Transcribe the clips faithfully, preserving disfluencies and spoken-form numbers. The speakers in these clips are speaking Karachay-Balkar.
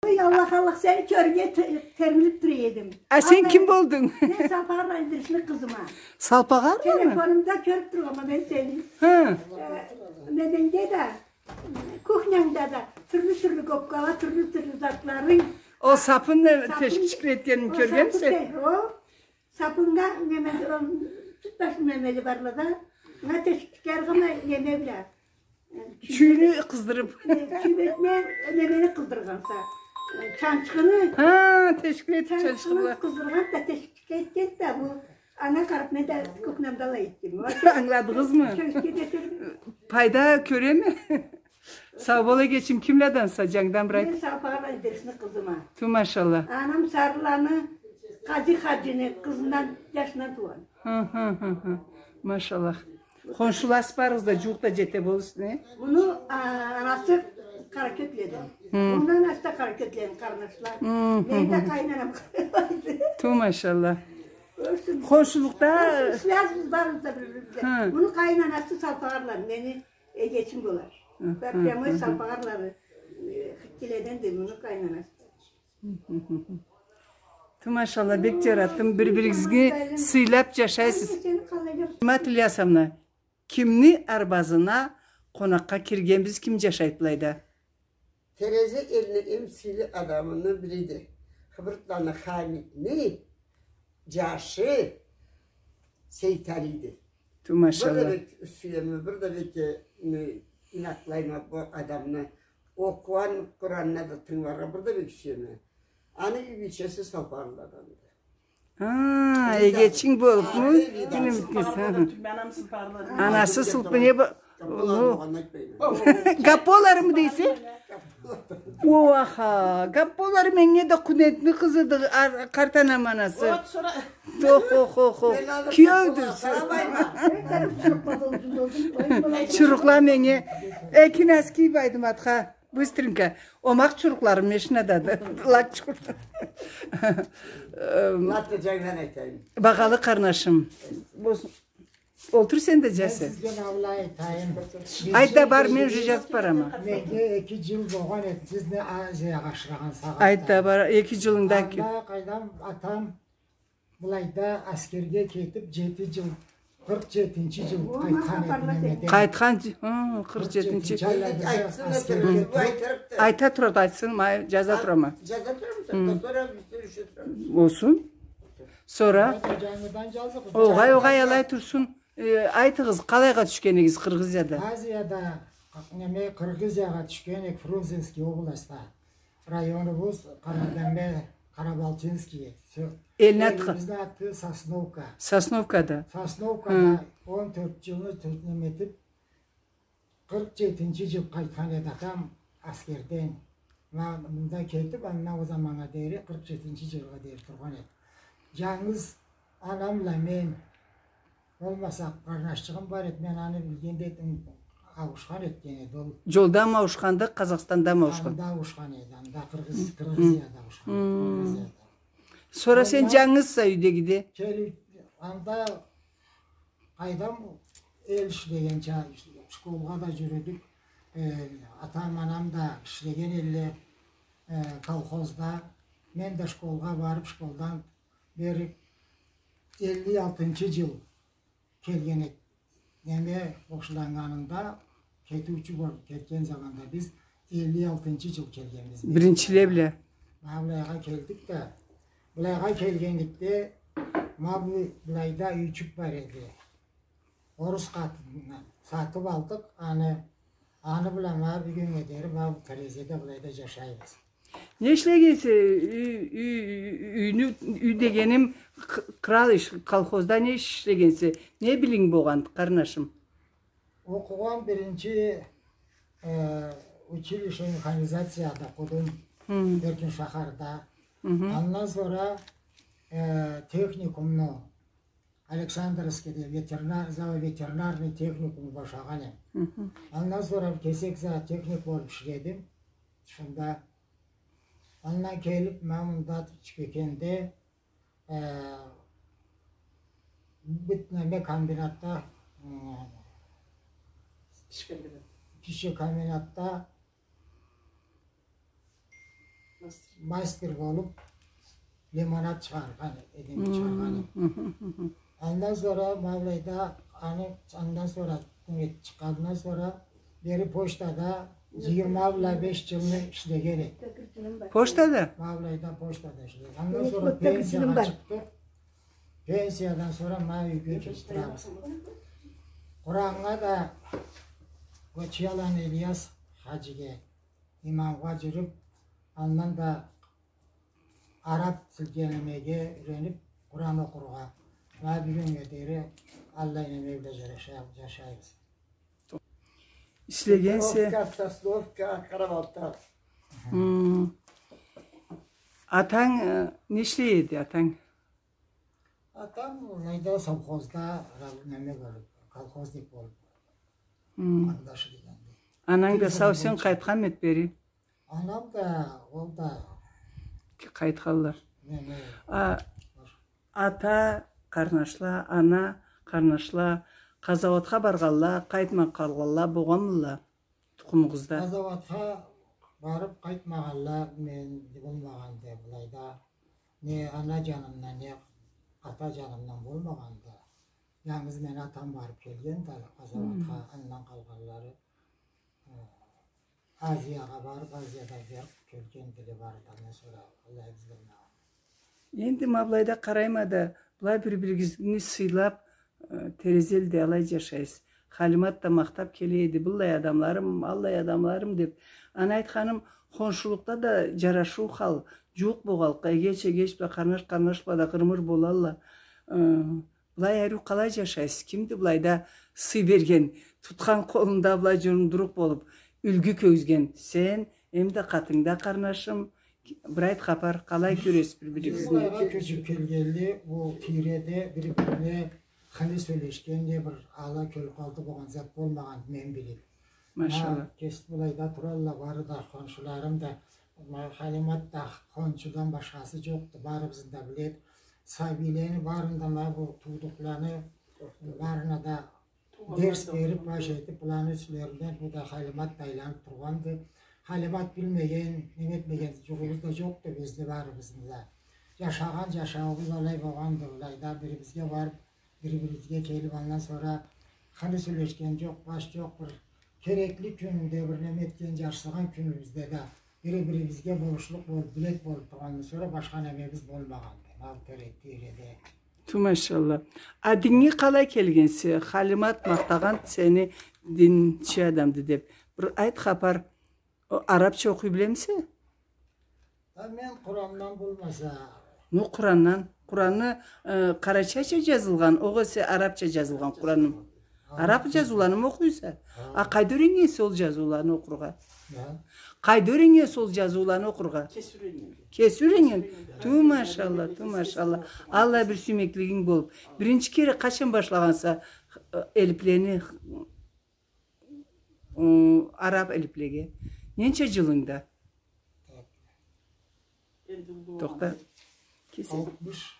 Эй, Аллах, Аллах, сени кёрюрге те-, термилип тура эдим. А сен ким болдунг? Мен Салпагъарланы Идрисни къызыма. Салпагъарланы? Телефонумда кёрюп тургъанма мен сени. Хы. Э, неменде да, кухнянгда да тюрлю-тюрлю губкала, тюрлю-тюрлю затларынг. Ол сапын, э, тешикчикле этгенин кёргенмисен? О сапын те-, о сапыннга неме, ол тутмаш немеле барла да, анга тешикчикле, ма неме бла. Чюйню къыздырып. Э, чюйню немени къыздыргъанса, э, чанчхыны. Ха, тешикчикле этип чанчхыны. Чанчхыны къыздыргъан да, тешикчикле этген да бу. Анга къарап мен да кухнямда алай этгенме. Ангыладыгъызмы? Чанчхы гетирдим. Пайда кёреме? Сау бол, эгечим, кимладанса, джангыдан бир айт. Мен Салпагъарланы Идрисни къызыма. Ту машалла. Анам Сарыланы Къаджи хаджини къызындан, джашындан туугъан. Хы, хы, хы, хы. Машалла. Хоншуласы барыгъыз да, джууукъ да джете болурсун, э? Муну, а, анасы Къаракётледен. Хы. Муну анасы да Къаракётледен, къарнашла. Хы, хы, хы. Мени да къайынанам Къаракётледен. Ту машалла. Хоншулукъда. Связьбыз барыбыз да бир-бирибиз бла. Хы. Муну къайынанасы Салпагъарланы, мени эгечим болур. Хы, хы, прямой Салпагъарланы, э, Хиттиледенди муну къайынанасы. Ту машалла, бек джаратдым. Бир-биригизни сыйлап джашайсыз. Ма, Ильясовна, кимни арбазына къонакъгъа киргенбиз, ким джашайды былайда? Терезе элни эм сыйлы адамыны бириди. Хыбыртланы Хамитни джашы Сейталийди. Ту машалла. Бир да бек сюеме, бир да бек, э, инакълайма бу адамны. Окъугъан Къуранына да тынгыларгъа бир да бек сюеме. Аны юй бийчеси Салпагъарлыладанды. Ха, эгечинг болупму? Анасы Сылпы не бу? Гапполарымы дейсе? О, аха, Гапполары меннге да Къудетни къызыды, къарт анамы анасы. Тохо, хо, хо. Киеудю. Чурукъла меннге. Эки носки бийдим атха. Быстренько. Омакъ чурукъларым машинадады. Лак чурукъ. Эм, багъалы къарнашым. Олтур сен да, джашы. Мен сизге ма былай айтайым. Айт да бар, мен уже джазып барама. Меннге эки джыл болгъан эди, бизни Азиягъа ашырагъан сагъатда. Айт да бар, эки джылынгдан ким? Анда къайдам, атам былайда аскерге кетип, джети джыл, къыркъ джетинчи джыл къайтхан эди немеден. Къайтхан, хы, къыркъ джетинчи. Къыркъ джетинчи джылда бизде аскерге кетип. Айта турады, айтсын, ма, джаза турама. Джаза турамыса? Хы. Сора биз сёлеше турабыз. Болсун. Сора? Огъай, огъай, алай турсун. Э, айтыгъыз, къалайгъа тюшген эдигиз Къыргъызияда? Азияда, неме, Къыргъызиягъа тюшген эдик, Фрунзенский областьда. Районубуз Къарабалчинский. Элни аты? Элибизни аты Сосновка. Сосновкада. Сосновкада он тёрт джылны тёрт неме этип, къыркъ джетинчи джыл къайтхан эди атам аскерден. Ма мында кетип, андан ол заманнга дери, къыркъ джетинчи джылгъа дери тургъан эди. Джангыз анам бла мен, болмаса къарнашчыгъым бар эди, мен аны билгенде, ауушхан этген эди ол. Джолдамы ауушханды, Къазахстандамы ауушхан? Анда ауушхан эди, анда Къыргъыз-, Къыргъызияда ауушхан эди, Къыргъызияда. Сора сен джангызса юйдегиде? Келип, анда къайдам, эл ишлегенча, школгъа да джюрюдюк. Э, атам, анам да ишлеген элле, э, колхозда. Мен да школгъа барып, школдан бери элли алтынчы джыл келген эдик. Неме бошаннганында, кетиучю болуп кетген заманда биз элли алтынчы джыл келгенбиз. Биринчиле бла. Ма былайгъа келдик да, былайгъа келгенликде, ма бу былайда юйчюк бар эди. Орус къатындан сатып алдыкъ аны, аны бла ма бюгюннге дери ма бу терезеде былайда джашайбыз. Не ишлегенсе, юй, юй, юйню, юй дегеним, къ-, кърал иш, колхозда не иш ишлегенсе, не билиминг болгъан, къарнашым? Окъугъан биринчи, э, училище механизацияда окъудум, хы, Эркин-Шахарда. Хы-хы. Андан сора, э, техникумну Александровскийде ветеринар-, зооветеринарный техникум бошагъан эдим. Хы-хы. Андан сора кесек зоотехник болуп ишледим. Шунда. Андан келип, ма мында Тюпекенде, э, бир неме комбинатда, м, пищекомбинатда Мастер болуп, лимонад чыгъаргъан эдим, чыгъаргъан эдим. Андан сора ма былайда, аны, андан сора, неме, чыкъгъандан сора бери почтада джыйырма бла беш джылны ишлеген эдим. Почтада? Ма былайда почтада ишлеген. Андан сора пенсиягъа чыкъдыкъ. Пенсиядан сора ма юйге келип турабыз. Къураннга да Гочияланы Ильяс хаджиге, имамгъа джюрюп, андан да араб тилге, немеге юренип, Къуран окъургъа. Ма бюгюннге дери аллай неме бла джараша-, джашайбыз. Ишлегенсе. Петровка, Сосновка, Къарабалтак. Хы. Атанг, э, не ишлей эди, атанг? Атам былайда совхозда ра-, неме болуп, колхозник болуп, хы, къарнашы дегенде. Ананг да сау-эсен къайтханмы эди бери? Анам да, ол да. Къайтханла. Неме. А, ата къарнашла, ана къарнашла, къазауатха баргъанла, къайтмай къалгъанла болгъанмыла? Тукъумугъузда. Къазауатха барып къайтмагъанла мен болмагъанды былайда. Не ана джанымдан, не ата джанымдан болмагъанды. Янгыз мени атам барып келгенди къазауатха, хы, андан къалгъанлары, э, Азиягъа барып, Азияда берип келгендиле бары да, андан сора аллай бизге болмагъан. Энди ма былайда къарайма да, былай бир-биригизни сыйлап, э, терезелдей алай джашайсыз. Халимат да махтап келе эди, быллай адамларым, аллай адамларым деп. Аны айтханым, хоншулукъда да джарашыу хал, джууукъ болгъанлыкъгъа, эгеч-эгеч бла, къарнаш-къарнаш бла да къырмыр болалла. Э, былай ариу къалай джашайсыз? Кимди былайда сый берген, тутхан къолунда былай джурундурукъ болуп, юлгю кёргюзген? Сен, эмда къатынгда къарнашым, бир айт хапар, къалай кёресиз бир-биригизни? Биз былайгъа кёчюп келгенли, бу тийреде бир-бирине хыны сёлешген, не бир ала кёлкъалды болгъан зат болмагъан, мен билип. Машалла. Ха, кеси былайда туралла, бары да хоншуларым да, ма, Халимат да хоншудан башхасы джокъду, барыбызны да биледи. Сабийлени барын да, ма, бу туудукъланы барына да дерс берип, баш этип, быланы юслеринден бу да Халимат да айланып тургъанды. Халимат билмеген, неме этмеген джугъубуз да джокъду бизни, барыбызны да. Джашагъан джашауубуз алай болгъанды, былайда бирибизге барып, бир-бирибизге келип, андан сора хыны сёлешген джокъ, баш джокъ, бир керекли кюнюнде, бир неме этген, джарсыгъан кюнюбюзде да бири-бирибизге болушлукъ болуп, билек болуп тургъандан сора башха немебиз болмагъанды. Ма бу тийреде. Тю, машалла. А диннге къалай келгенсе, Халимат махтагъан сени динчи адамды деп. Бир айт хапар. О, арабча окъуй билемисе? А мен Къурандан болмаса. Ну, Къурандан. Къуранны, э, къарачайча джазылгъан, огъесе арабча джазылгъан Къуранны. Ха. Араб джазыуланымы окъуйса? Ха. А къайда юреннгенсе ол джазыуланы окъургъа? Ха. Къайда юреннгенсе ол джазыуланы окъургъа? Кеси юреннген. Кеси юреннген. Кеси юреннген. Тю, машалла, тю, машалла. Аллай бир сюймеклигинг болуп. Биринчи кере къачан башлагъанса, э, элиплени Ы, араб элиплеге. Ненча джылынгда? Тохта. Кеси. Алтмыш.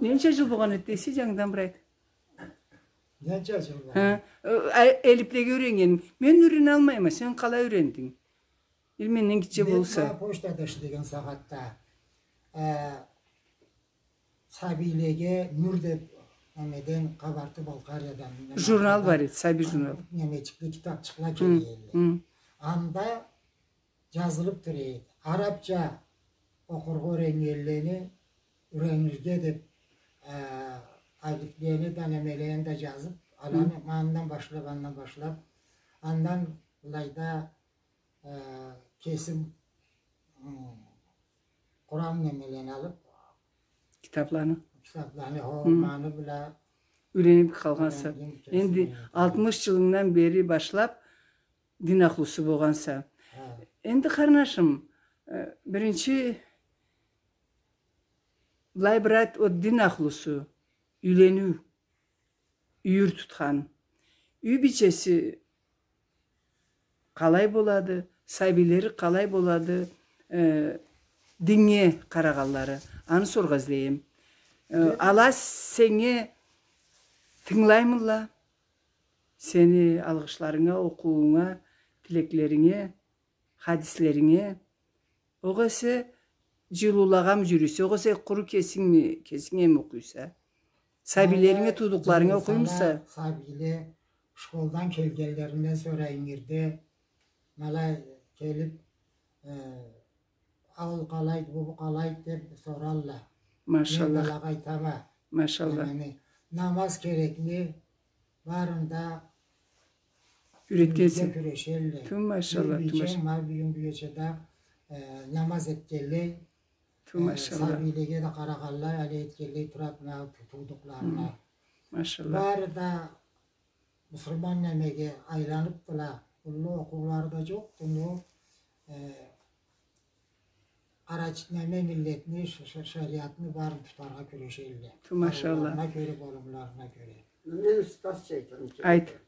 Ненча джыл болгъан эди дейсе, джангыдан бир айт. Ненча джыл болгъан? Ха, ы, а, элиплеге юреннгенинг. Мен юренеалмайма, сен къалай юрендинг? Эл менден гитче болса. Мен ма почтада ишлеген сагъатда, э, сабийлеге «Нюр» деп, немеден, Къабарты-Балкъариядан, неме, журнал бар эди, сабий журнал. Немечикле, китапчыкъла келе эди. Хы. Анда джазылып тура эди. Арабча окъургъа юреннгенлени юренирге деп, э, алифлени да, немелени да джазып, аланы андан башлап, андан башлап, андан былайда э, кесим, м, Къуран немелени алып, китапланы, китапланы, хо, маны бла юренип къалгъанса. Юрендим кесим. Энди алтмыш джылынгдан бери башлап дин ахлусу болгъанса. Ха. Энди, къарнашым, э, биринчи былай бир айт, ол дин ахлусу, юйлениу, юйюр тутхан. Юй бийчеси къалай болады, сабийлери къалай болады, э, диннге къарагъанлары? Аны соргъа излейме. Э, ала сеннге тынгылаймыла, сени алгъышларынга, окъуунга, тилеклеринге, хадислеринге, Огъесе джылыулагъамы джюрюйсе, огъесе къуру кесингми, кесинг эм окъуйса? Сабийлеринге, туудукъларынга окъуймуса? Сабийле школдан келгенлеринден сора ингирде, ма алай келиб, э, аул къалайды, бу, бу къалайды деб соралла. Машаллах. Мен да алагъа айтама. Машаллах. Яни, намаз керекли, барын да юретгенсе. Юретгенсе. Кюрешелле. Ту машаллах, ту машаллах. Ма бюгюн бюгече да, э, намаз этгенлей. Ту машаллах. Сабийлеге да къарагъанлай, алай этгенлей турады ма ту-, туудукъларына. Машаллах. Бары да муслиман немеге айланыбдыла. Уллу окъуулары да джокъду, но, э, къарачай неме миллетни, ш-, ш-, шариатны барын тутаргъа кюрешелле. Ту машаллах. Къарыуларына кёре, болумларына кёре. Мен устазча айтырым келди. Айт.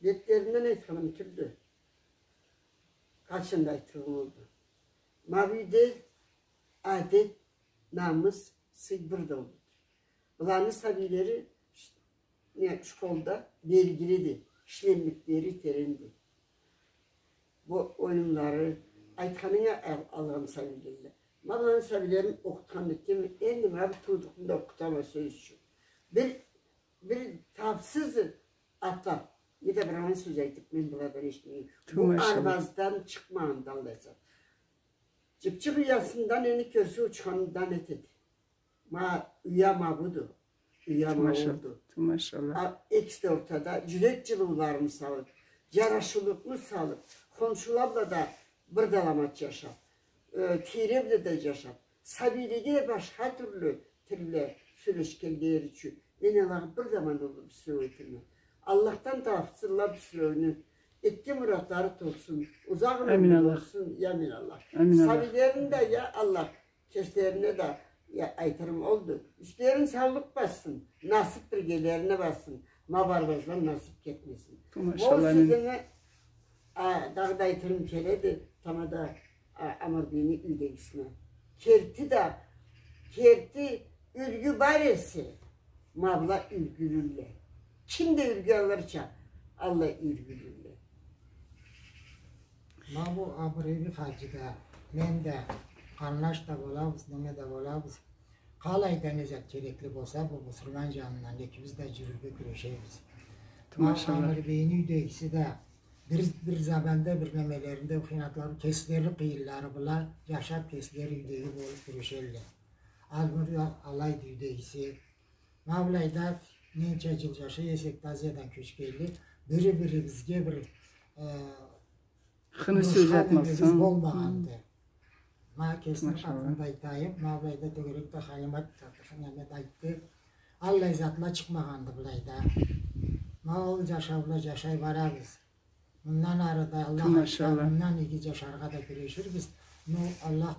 Бетлеринден айтханым тюлдю. Къачан да айтырым олду. Ма бу юйде адет, намыс, сый бир да болду. Буланы сабийлери ш-, не, школда белгилиди, ишленмеклери теренди. Бу оюнлары, айтханынга ал-, алгъан сабийледиле. Ма буланы сабийлерин окъутхан этгенме, энди ма бу туудукъну да окъутама, сёз ючюн. Бир, бир табсыз атлап, не да бир аман сёз айтып, мен буладан эшитмегенме. Ту машаллах. Бу арбаздан чыкъмагъанды, Аллах айтса. Джыпчыкъ уясындан энди кёрсе учханындан этеди. Ма уя ма буду. Уя ма олду. Ту машаллах. А, экиси да ортада джюрек джылыуларын салып, джарашыулукъну салып, хоншула бла да бир да аламат джашап, э, тийре бла да джашап, сабийлеге башха тюрлю тилде сёлешгенлери ючюн мен алагъа бир заманда да бюсюреу этмейме. Аллахдан табсынла бюсюреуню, этген муратлары толсун, узакъ ёмюрлю болсун, я амин Аллах. Амин Аллах. Сабийлерин да, я Аллах, кеслерине да, я, айтырым олду. Юслерин саулукъ бассын, насып биргелерине бассын. Ма бу арбаздан насып кетмесин. Ту машаллах. Ол сёзюню, а, дагъыда айтырым келеди, тамада, а, Амарбийни юйдегисине. Керти да, керти юлгю бар эсе, ма была юлгюлюлле. Ким да юлгю алырча, аллай юлгюлюлле. Ма бу Амарбий хаджи да, мен да къарнаш да болабыз, неме да болабыз. Къалайда не зат керекли болса, бу муслиман джанындан экибиз да джюрюрге кюрешебиз. Ту машаллах. Ма Амарбийни юйдегиси да бир, бир заманда бир немелеринде, хыйнатлары, кеслери къыйынлары бла джашап, кеслери юйдеги болуп кюрешелле. Амарбий алайды юйдегиси. Ма былайда ненча джыл джашай эсек да, Азиядан кёчгенли, бири-бирибизге бир, э, хыны сёз айтмазсан болмагъанды. Ма кесини хакъында айтайым, ма былайда тёгерекде Халимат да, неме да айтды. Аллай затла чыкъмагъанды былайда. Ма ол джашау бла джашай барабыз. Мындан ары да Аллах айтса, мындан иги джашаргъа да кюреширбиз. Ну, Аллах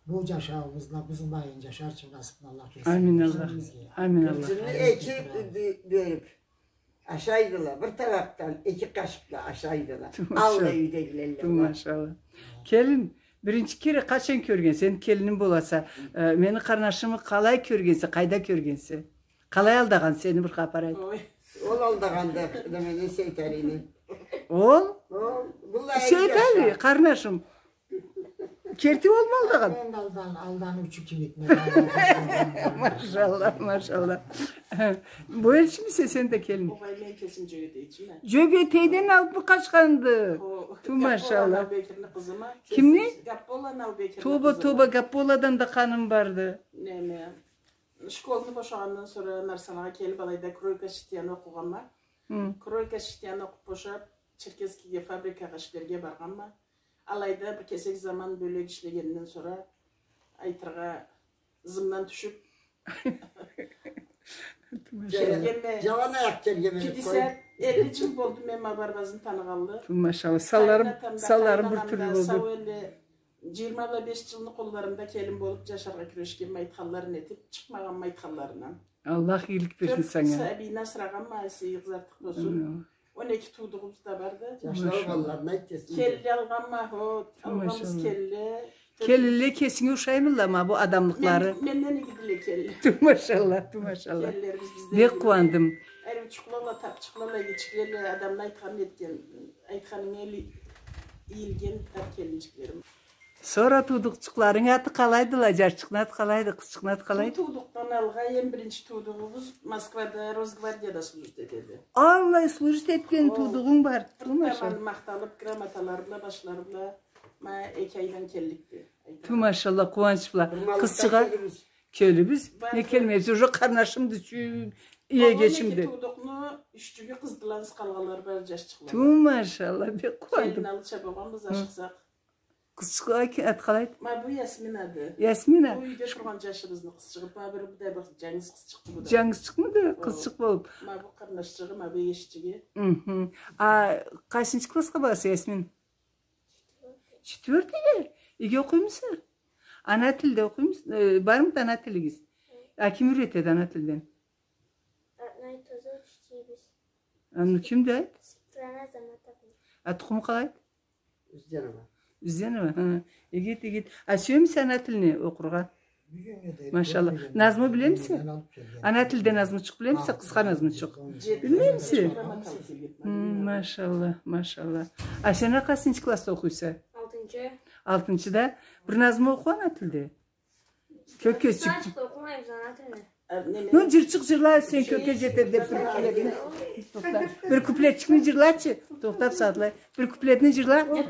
бу джашауубузла бузулмайын джашарча насыпны Аллах кеси. Амин Аллах. Амин Аллах. Гюлсюмню эки бёлюп ашайдыла. Бир табакъдан эки къашыкъла ашайдыла. Аллай юйдегиле. Ту машаллах. Келин, биринчи кере къачан кёргенсе, энди келиним боласа, э, мени къарнашымы къалай кёргенсе, къайда кёргенсе? Къалай алдагъан сени, бир хапар айт. Ой, ол алдагъанды, неме, Сейталини. Ол? Ол, былай Сейтали, къарнашым. Керти ол алдагъан. Мен алдан, алдан учу кибикме. Машаллах, машаллах. Бу элчимисе сен да, келин? Огъай, мен кесим Джёгетейчиме. Джёгетейден алып къачханды. Ту машаллах. Кимни? Гапполаны Албекирни къызыма. Тоба, тоба, Гапполадан да къаным барды. Неме? Школну бошагъандан сора Нарсанагъа келип, алайда кройка шитьяны окъугъанма. Хы. Кройка шитьяны окъуп бошап, Черкесскеге фабрикагъа ишлерге баргъанма. Алайда бир кесек заман бёлек ишлегенден сора, айтыргъа, ызымдан тюшюп, ту машаллах, келгенме. Джалан аякъ келгенме. Пятьдесят, элли джыл болду мен ма бу арбазны таныгъанлы. Ту машаллах. Санларым, санларым бир тюрлю болду. Сау элле. Джыйырма бла беш джылны къолларында келин болуп джашаргъа кюрешгенме, айтханларын этип, чыкъмагъанма айтханларындан. Аллах игилик берсин санга. Тёрт сабийни асырагъанма, сыйыгъыз артыкъ болсун. Амин. Он эки туудугъубуз да барды. Джашлары, балаларына айтсын. Келле алгъанма, хо, алгъанбыз келле. Келинле кесинге ушаймыла ма бу адамлыкълары? Мен-, менден игидиле келин. Ту машаллах, ту машаллах. Келинлерибиз бизден игиди. Бек къууандым. Ариучукълала, тапчыкълала, игичиклелле, адамны айтханын этген, айтханын эли- ийилген хар келинчиклерим. Сора туудукъчукъларынгы аты къалайдыла? Джашчыкъны аты къалайды, къызчыкъны аты къалайды? Бу туудукъдан алгъа эм биринчи туудугъубуз Москвада Росгвардияда служить этеди. Аллай служить этген туудугъунг бар. Ту, машалла. Махталып, грамоталар бла, башлары бла, ма эки айдан келликди. Ту, машалла, къууанч бла. Къызчыгъа келибиз. Не келмейбиз, уже къарнашымды, чю-, иегечимди. Ол он эки туудукъну ючюгю къыздыла, къалгъанлары бары джашчыкъла. Ту, машалла, бек къууандым. Келиналча болгъанбыз, ашыкъсакъ. Къызчыкъ, ай, ат къалайды? Ма бу Ясминады. Ясмина. Бу юйде тургъан джашыбызны къызчыгъы. Ма бир, бир да бир джангыз къызчыкъды бу да. Джангызчыкъмыды? Къызчыкъ болуп. Ма бу къарнашчыгъы, ма бу эгеччиги. Хы-хы. А къайсынчы классха бараса, Ясмин? Четвёртыйге? Иги окъуймуса? Ана тилде окъуймуса? Э, бармыды ана тилигиз? А ким юретеди ана тилден? Одно и то же учитель. А, ну, кимди, айт? Светлана Азаматовна. А тукъуму къалайды? Узденова. Узденова, хы. Игит, игит. А сюемисе ана тилни окъургъа? Машалла. Назму билемисе? Ана тилде назмучукъ билемисе? Къысха назмучукъ. Билмеймисе? Хы, машалла, машалла. А сен а къайсынчы классда окъуйса? Алтынчы. Алтынчыда. Бир назму окъу ана тилде. Кёккечик. Окъумайбыз ана тилни. Ну, джырчыкъ джырла, сен кёкке джетеди деб бир куплетни. Тохта. Бир куплетчикни джырлачы. Тохтаб сагъатлай. Бир куплетни джырла. Хы,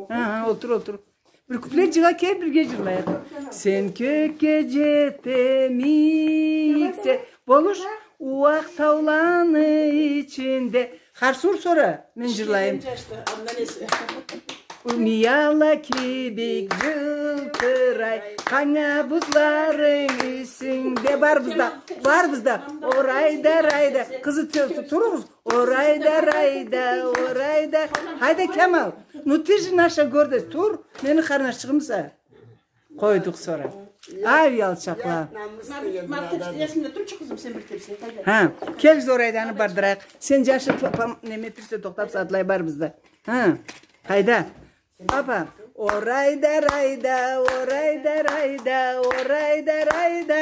хы, олтур, олтур. Бир куплет джырла, кел, бирге джырлайыкъ. Сен кёкге джетемиксе, болуш, уакъ тауланы ичинде. Харс ур сора, мен джырлайым. Мияла кибик джылтырай, къанга бузларынг юсюнгде. Барыбыз да, барыбыз да. Орайда, райда. Къызы, ту-, ту-, туругъуз. Орайда, райда, орайда. Хайда, Кемал. Ну ты же наша гордость. Тур, мени къарнашчыгъымса. Къойдукъ сора. Ай, уялчакъла. Ма, ма, Ясмина, турчу, къызым, сен бир кепсе, къайда? Хы, кел, Зорайданы бардырайыкъ. Сен джашы па-, пам-, неме этирсе, тохтаб сагъатлай барыбыз да. Хы, къайда? Апа. Орайда, райда, орайда, райда, орайда, райда,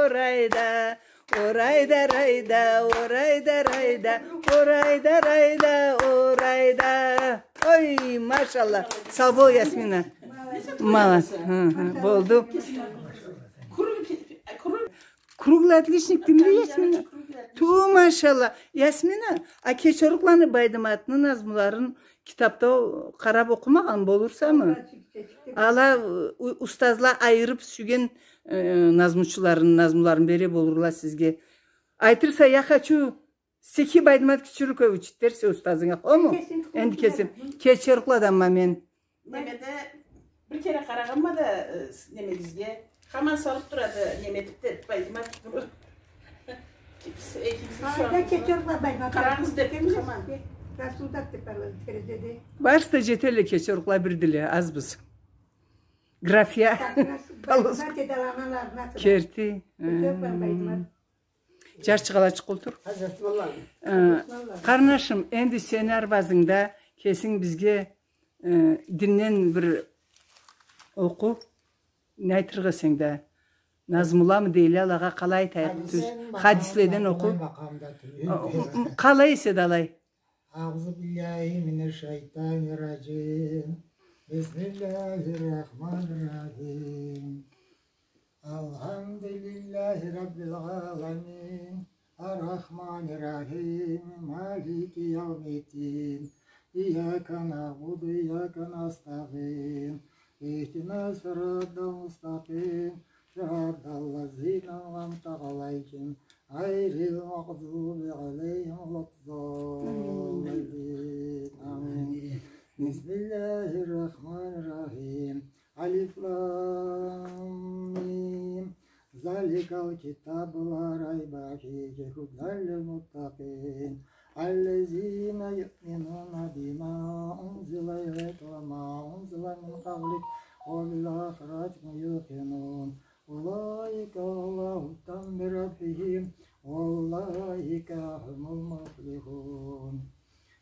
орайда. Орайда, райда, орайда, райда, орайда, райда, орайда. Ой, машалла. Сау бол, Ясмина. Молодец. Хы, хы, болду. Круглый отличник дедим да, Ясмина. Ту, машалла. Ясмина, а Кечерукъланы Байдыматны назмуларын китабда къараб окъумагъан болурсамы? Ала, у-, устазла айырыб сюйген, э, назмучуларын, назмуларын бере болурла сизге. Айтырса, я хочу стихи Байдымат Кечеруковича дерсе устазынга, хому? Энди кесим. Кечерукъладанма мен. Немеде бир кере къарагъанма да, э, с-, немегизге. Хаман салыб турады, неме этиб да, Байдымат. Экибиз да Кечерукъла Байдымат. Къарагъыз деб, хаман. Барысы да джетелле, Кечерукъла бирдиле, азбыз. Графия. Керти. Джарчыкъ ала чыкъ олтур. Хазрет, валлахи. Э, къарнашым, энди сени арбазынгда кесинг бизге, э, динден бир окъу, не айтыргъа эсенг да. Назмуламы дейле, алагъа къалай айтайыкъ, тюз? Хадиследен окъу. Къалай эсе да алай. أعوذ بالله من الشيطان الرجيم. بسم الله الرحمن الرحيم. الحمد لله رب العالمين. الرحمن الرحيم. مالك يوم الدين. إياك نعبد وإياك نستعين. اهدنا الصراط المستقيم. صراط الذين أنعمت عليهم غير المغضوب عليهم ولا الضالين. آمين. بسم الله الرحمن الرحيم. ألف لام ميم. ذلك الكتاب لا ريب فيه هدى للمتقين الذين يؤمنون بما أنزل إليك وما أنزل من قبلك وبالآخرة هم يوقنون. أولئك على هدى من ربهم وأولئك هم المفلحون.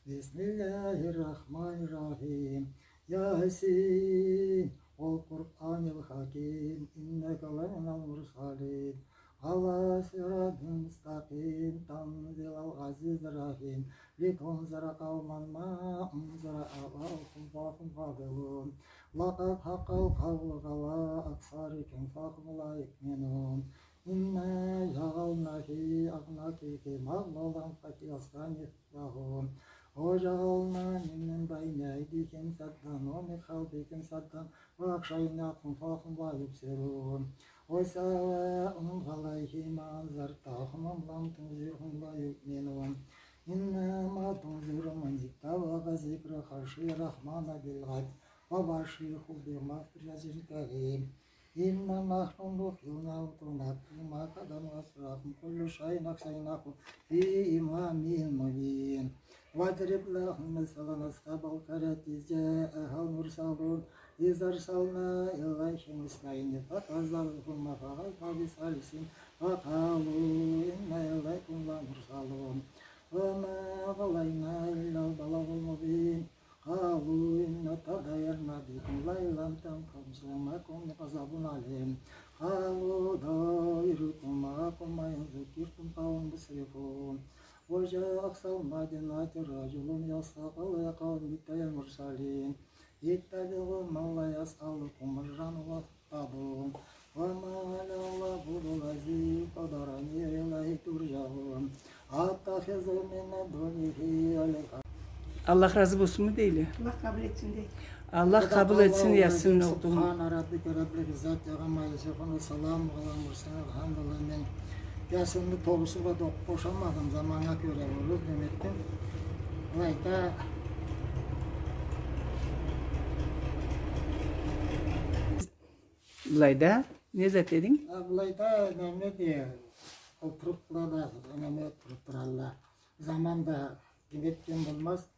بسم الله الرحمن الرحيم. ياسين والقرآن الحكيم. إنك لمن المرسلين. على صراط مستقيم. تنزيل العزيز الرحيم. لتنذر قوما ما أنذر آباؤهم فهم غافلون. لقد حق القول على أكثرهم فهم لا يؤمنون. إنا جعلنا في أعناقهم أغلالا فهي في الأذقان فهم، وجعلنا من بين أيديهم سدا ومن خلفهم سدا وأغشيناهم فهم لا يبصرون. وسواء عليهم أأنذرتهم أم لم تنذرهم لا يؤمنون. إنما تنذر من اتبع الذكر وخشي الرحمن بالغيب وبشره بمغفرة كريم. إنا نحن نحيي الموتى ونكتب ما قدموا وآثارهم وكل شيء أحصيناه في إمام مبين. واضرب لهم مثلا أصحاب القرية إذ جاءها المرسلون. إذ أرسلنا إليهم اثنين فكذبوهما فعززنا بثالث فقالوا إنا إليكم لمرسلون. وما علينا إلا البلاغ المبين. قالوا إنا تطيرنا بكم لئن لم تنتهوا لنسجننكم عذابا أليما. قالوا طائركم معكم أئن ذكرتم بل هم مسرفون. وجاء أقصى المدينة رجل يسعى قال يا قوم اتبعوا المرسلين. اتبعوا من لا يسألكم أجرا وهم مهتدون. وما علينا إلا البلاغ المبين. قد علمت لمن اتبع الهدى منهم ولمن لم يتبع فما له من نصيب. Аллах разы болсунму дейле? Аллах къабыл этсин дей. Аллах къабыл этсин, Ясин окъугъан. سبحان ربك رب العزة عما يصفون وسلام على المرسلين والحمد لله. Мен Ясинни толусу бла да окъуп бошамадым, заманнга кёре болур, неме этдим. Былайда Былайда не зат дединг? А, былайда неме дей, олтурупла да, неме туруп туралла. Заман да неме этген болмаз.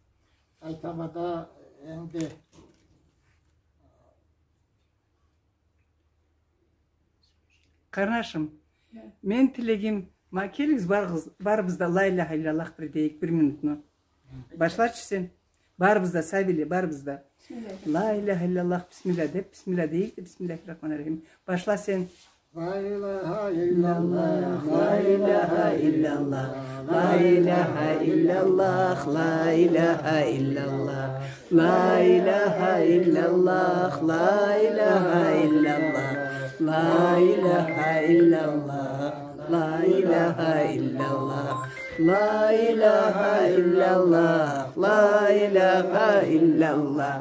Айтама да, энди. Къарнашым, мен тилегим, ма келигиз, барыгъыз, барыбыз да ла иляха иллаллах бир дейик, бир минутну. Башла чы сен. Барыбыз да, сабийле, барыбыз да. Бисмилля. Ла иляха иллаллах, бисмилля деп, бисмилля дейик да, бисмиллахир рахманир рахим. Башла сен. لا إله إلا الله، لا إله إلا الله، لا إله إلا الله، لا إله إلا الله، لا إله إلا الله، لا إله إلا الله، لا إله إلا الله. لا إله إلا الله، لا إله إلا الله،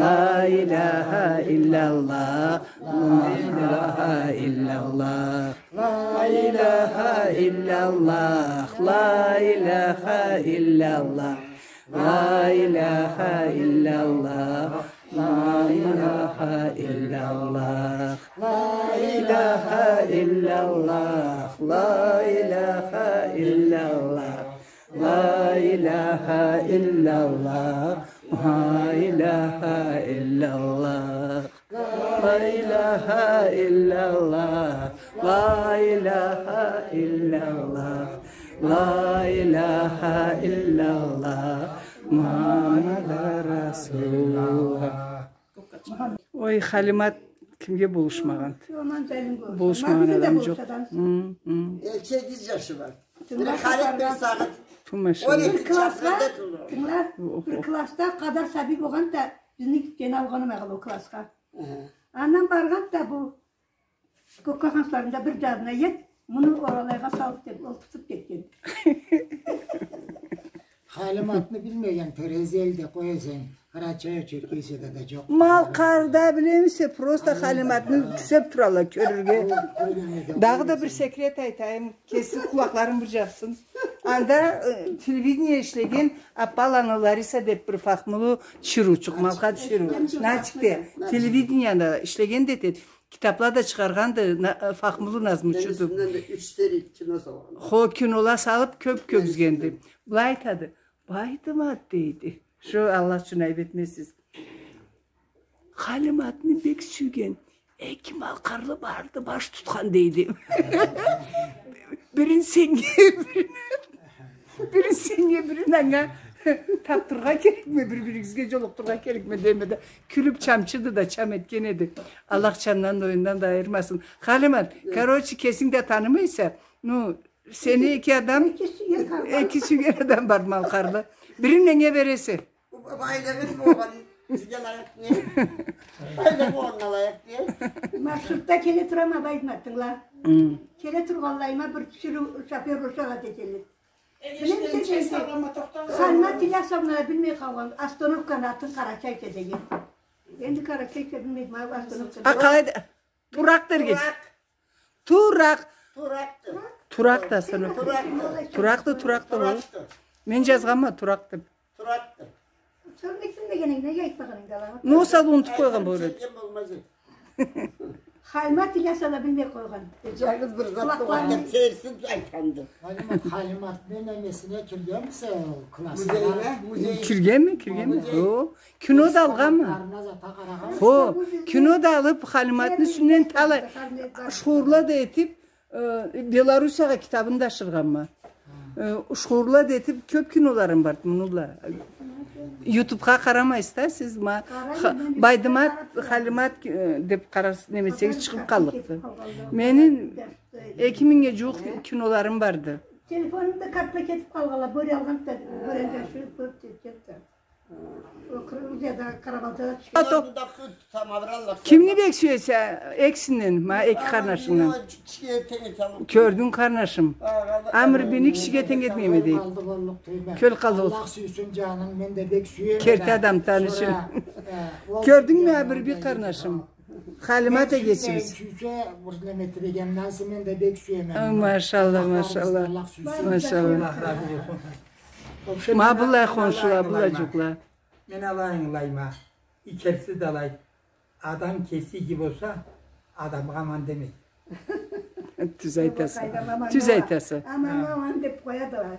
لا إله إلا الله، لا إله إلا الله، لا إله إلا الله، لا إله إلا الله، لا إله إلا الله. لا إله إلا الله، لا إله إلا الله، لا إله إلا الله، لا إله إلا الله، لا إله إلا الله، لا إله إلا الله. لا إله إلا الله، لا إله إلا الله، لا إله إلا الله، محمد رسول الله. Ой, Халимат кимге болушмагъан? Болушмагъан адам джокъ. Хы, хы. Эки эгиз джашы бар. Бири Халит, бири Сагъыт. Ту машаллах. Бир классда, тынгыла, бир классда Къадар сабий болгъан да, бизни гитгени алгъан ол классха. Андан баргъан да бу Кёккагъансларында бир джанына ет, муну оралайгъа салып деп, ол тутуп кетген. Халиматны билмеген, Терезелиде къой эсенг, Къарачай-Черкесияда да джокъ. Малкъарда билемисе, просто Халиматны тюзеп туралла кёрюрге. Дагъыда бир секрет айтайым, кеси къулакъларын бир джапсын. Анда, э, телевидение ишлеген Аппаланы Лариса деп бир фахмулу тиширыучукъ, малкъар тиширыу. Начикде, телевиденияда ишлеген да этеди. Китапла да чыгъаргъанды, на-, э, фахмулу назмучуду. Юсюнден да юч серий кино салгъан. Хо, кинола салып, кёп кёргюзгенди. Былай айтады, Байтымат, дейди. Шо Аллах ючюн айып этмесиз. Халиматны бек сюйген эки малкъарлы барды баш тутхан, дейди. Бирин сеннге, бирин Бирин сеннге, бирин анга Тапдыргъа керекме, бир-биригизге джолукъдургъа керекме деме да, кюлюб чамчыды да, чам этген эди. Аллах чамдан да, оюндан да айырмасын. Халимат, короче, кесинг да танымайса, ну, сени эки адам, эки сюйген адам бар Малкъарлы. Бирин ненге бересе? Байлыгъын болгъан бизге лайыкъ не? Байлыгъы болгъаннга лайыкъ не? Маршрутда келе турама, Байдымат, тынгыла. Хы. Келе тургъанлайыма бир тиширыу шофёр ушакъ эте келе. Билемисе, Халимат Илясовна билмей къалгъан остановканы атын Къарачайча деген. Энди Къарачайча билмейме, ма остановка. А, къалай да-, Туракъ дерге. Туракъ. Туракъ. Туракъды. Туракъды, Туракъды, туракъды. Туракъды. Мен джазгъанма Туракъ деб. Туракъды. Сора не билмегенинг, неге айтмагъанынг да ала? Ну, ол сагъатда унутуб къойгъан болур эди. Халимат Илясовна билмей къойгъан. Джангыз бир зат болгъан деб сейирсиниб айтханды. Халимат, Халимат, мен немесине киргенмисе ол классына? Музейине, музей. Киргенми, киргенми? Музей. О. Кино да алгъанмы? Хо, кино да алыб, Халиматны юсюнден талай шууурла да этиб, э, Белоруссиягъа китабын да ашыргъанма. Э, шууурла да этиб, кёб киноларым барды муну бла. Ютубха къарамайсыз да сиз, ма, Байдымат, Халимат, э, деб къарарсыз, неме этсегиз, чыгъыб къаллыкъды. Мени эки мингнге джууукъ киноларым барды. Телефонумда картла кетиб къалгъанла, бёре алгъан да, бёре да ашырыб, кёб кетди. Кимни бек сюесе, экисинден, ма, эки къарнашынгдан? Кёрдюнг, къарнашым. Амирбийни кишиге тенг этмейме, дейди. Кёл къалды. Аллах сюйсюн, джаным, мен да бек сюеме. Керти адам, танышым. Кёрдюнгмю, Амирбий къарнашым? Халимат эгечибиз. Сюйсе, бир неме этиб, дегеннген сонг мен да бек сюеме. Машалла, машалла. Машалла. Ма быллай хоншула, быллай джукъла. Мен алай ангылайма. Икелеси да алай. Адам кеси иги болса, адамгъа аман демей. Тюз айтаса. Тюз айтаса. Аман, аман деб къоядыла.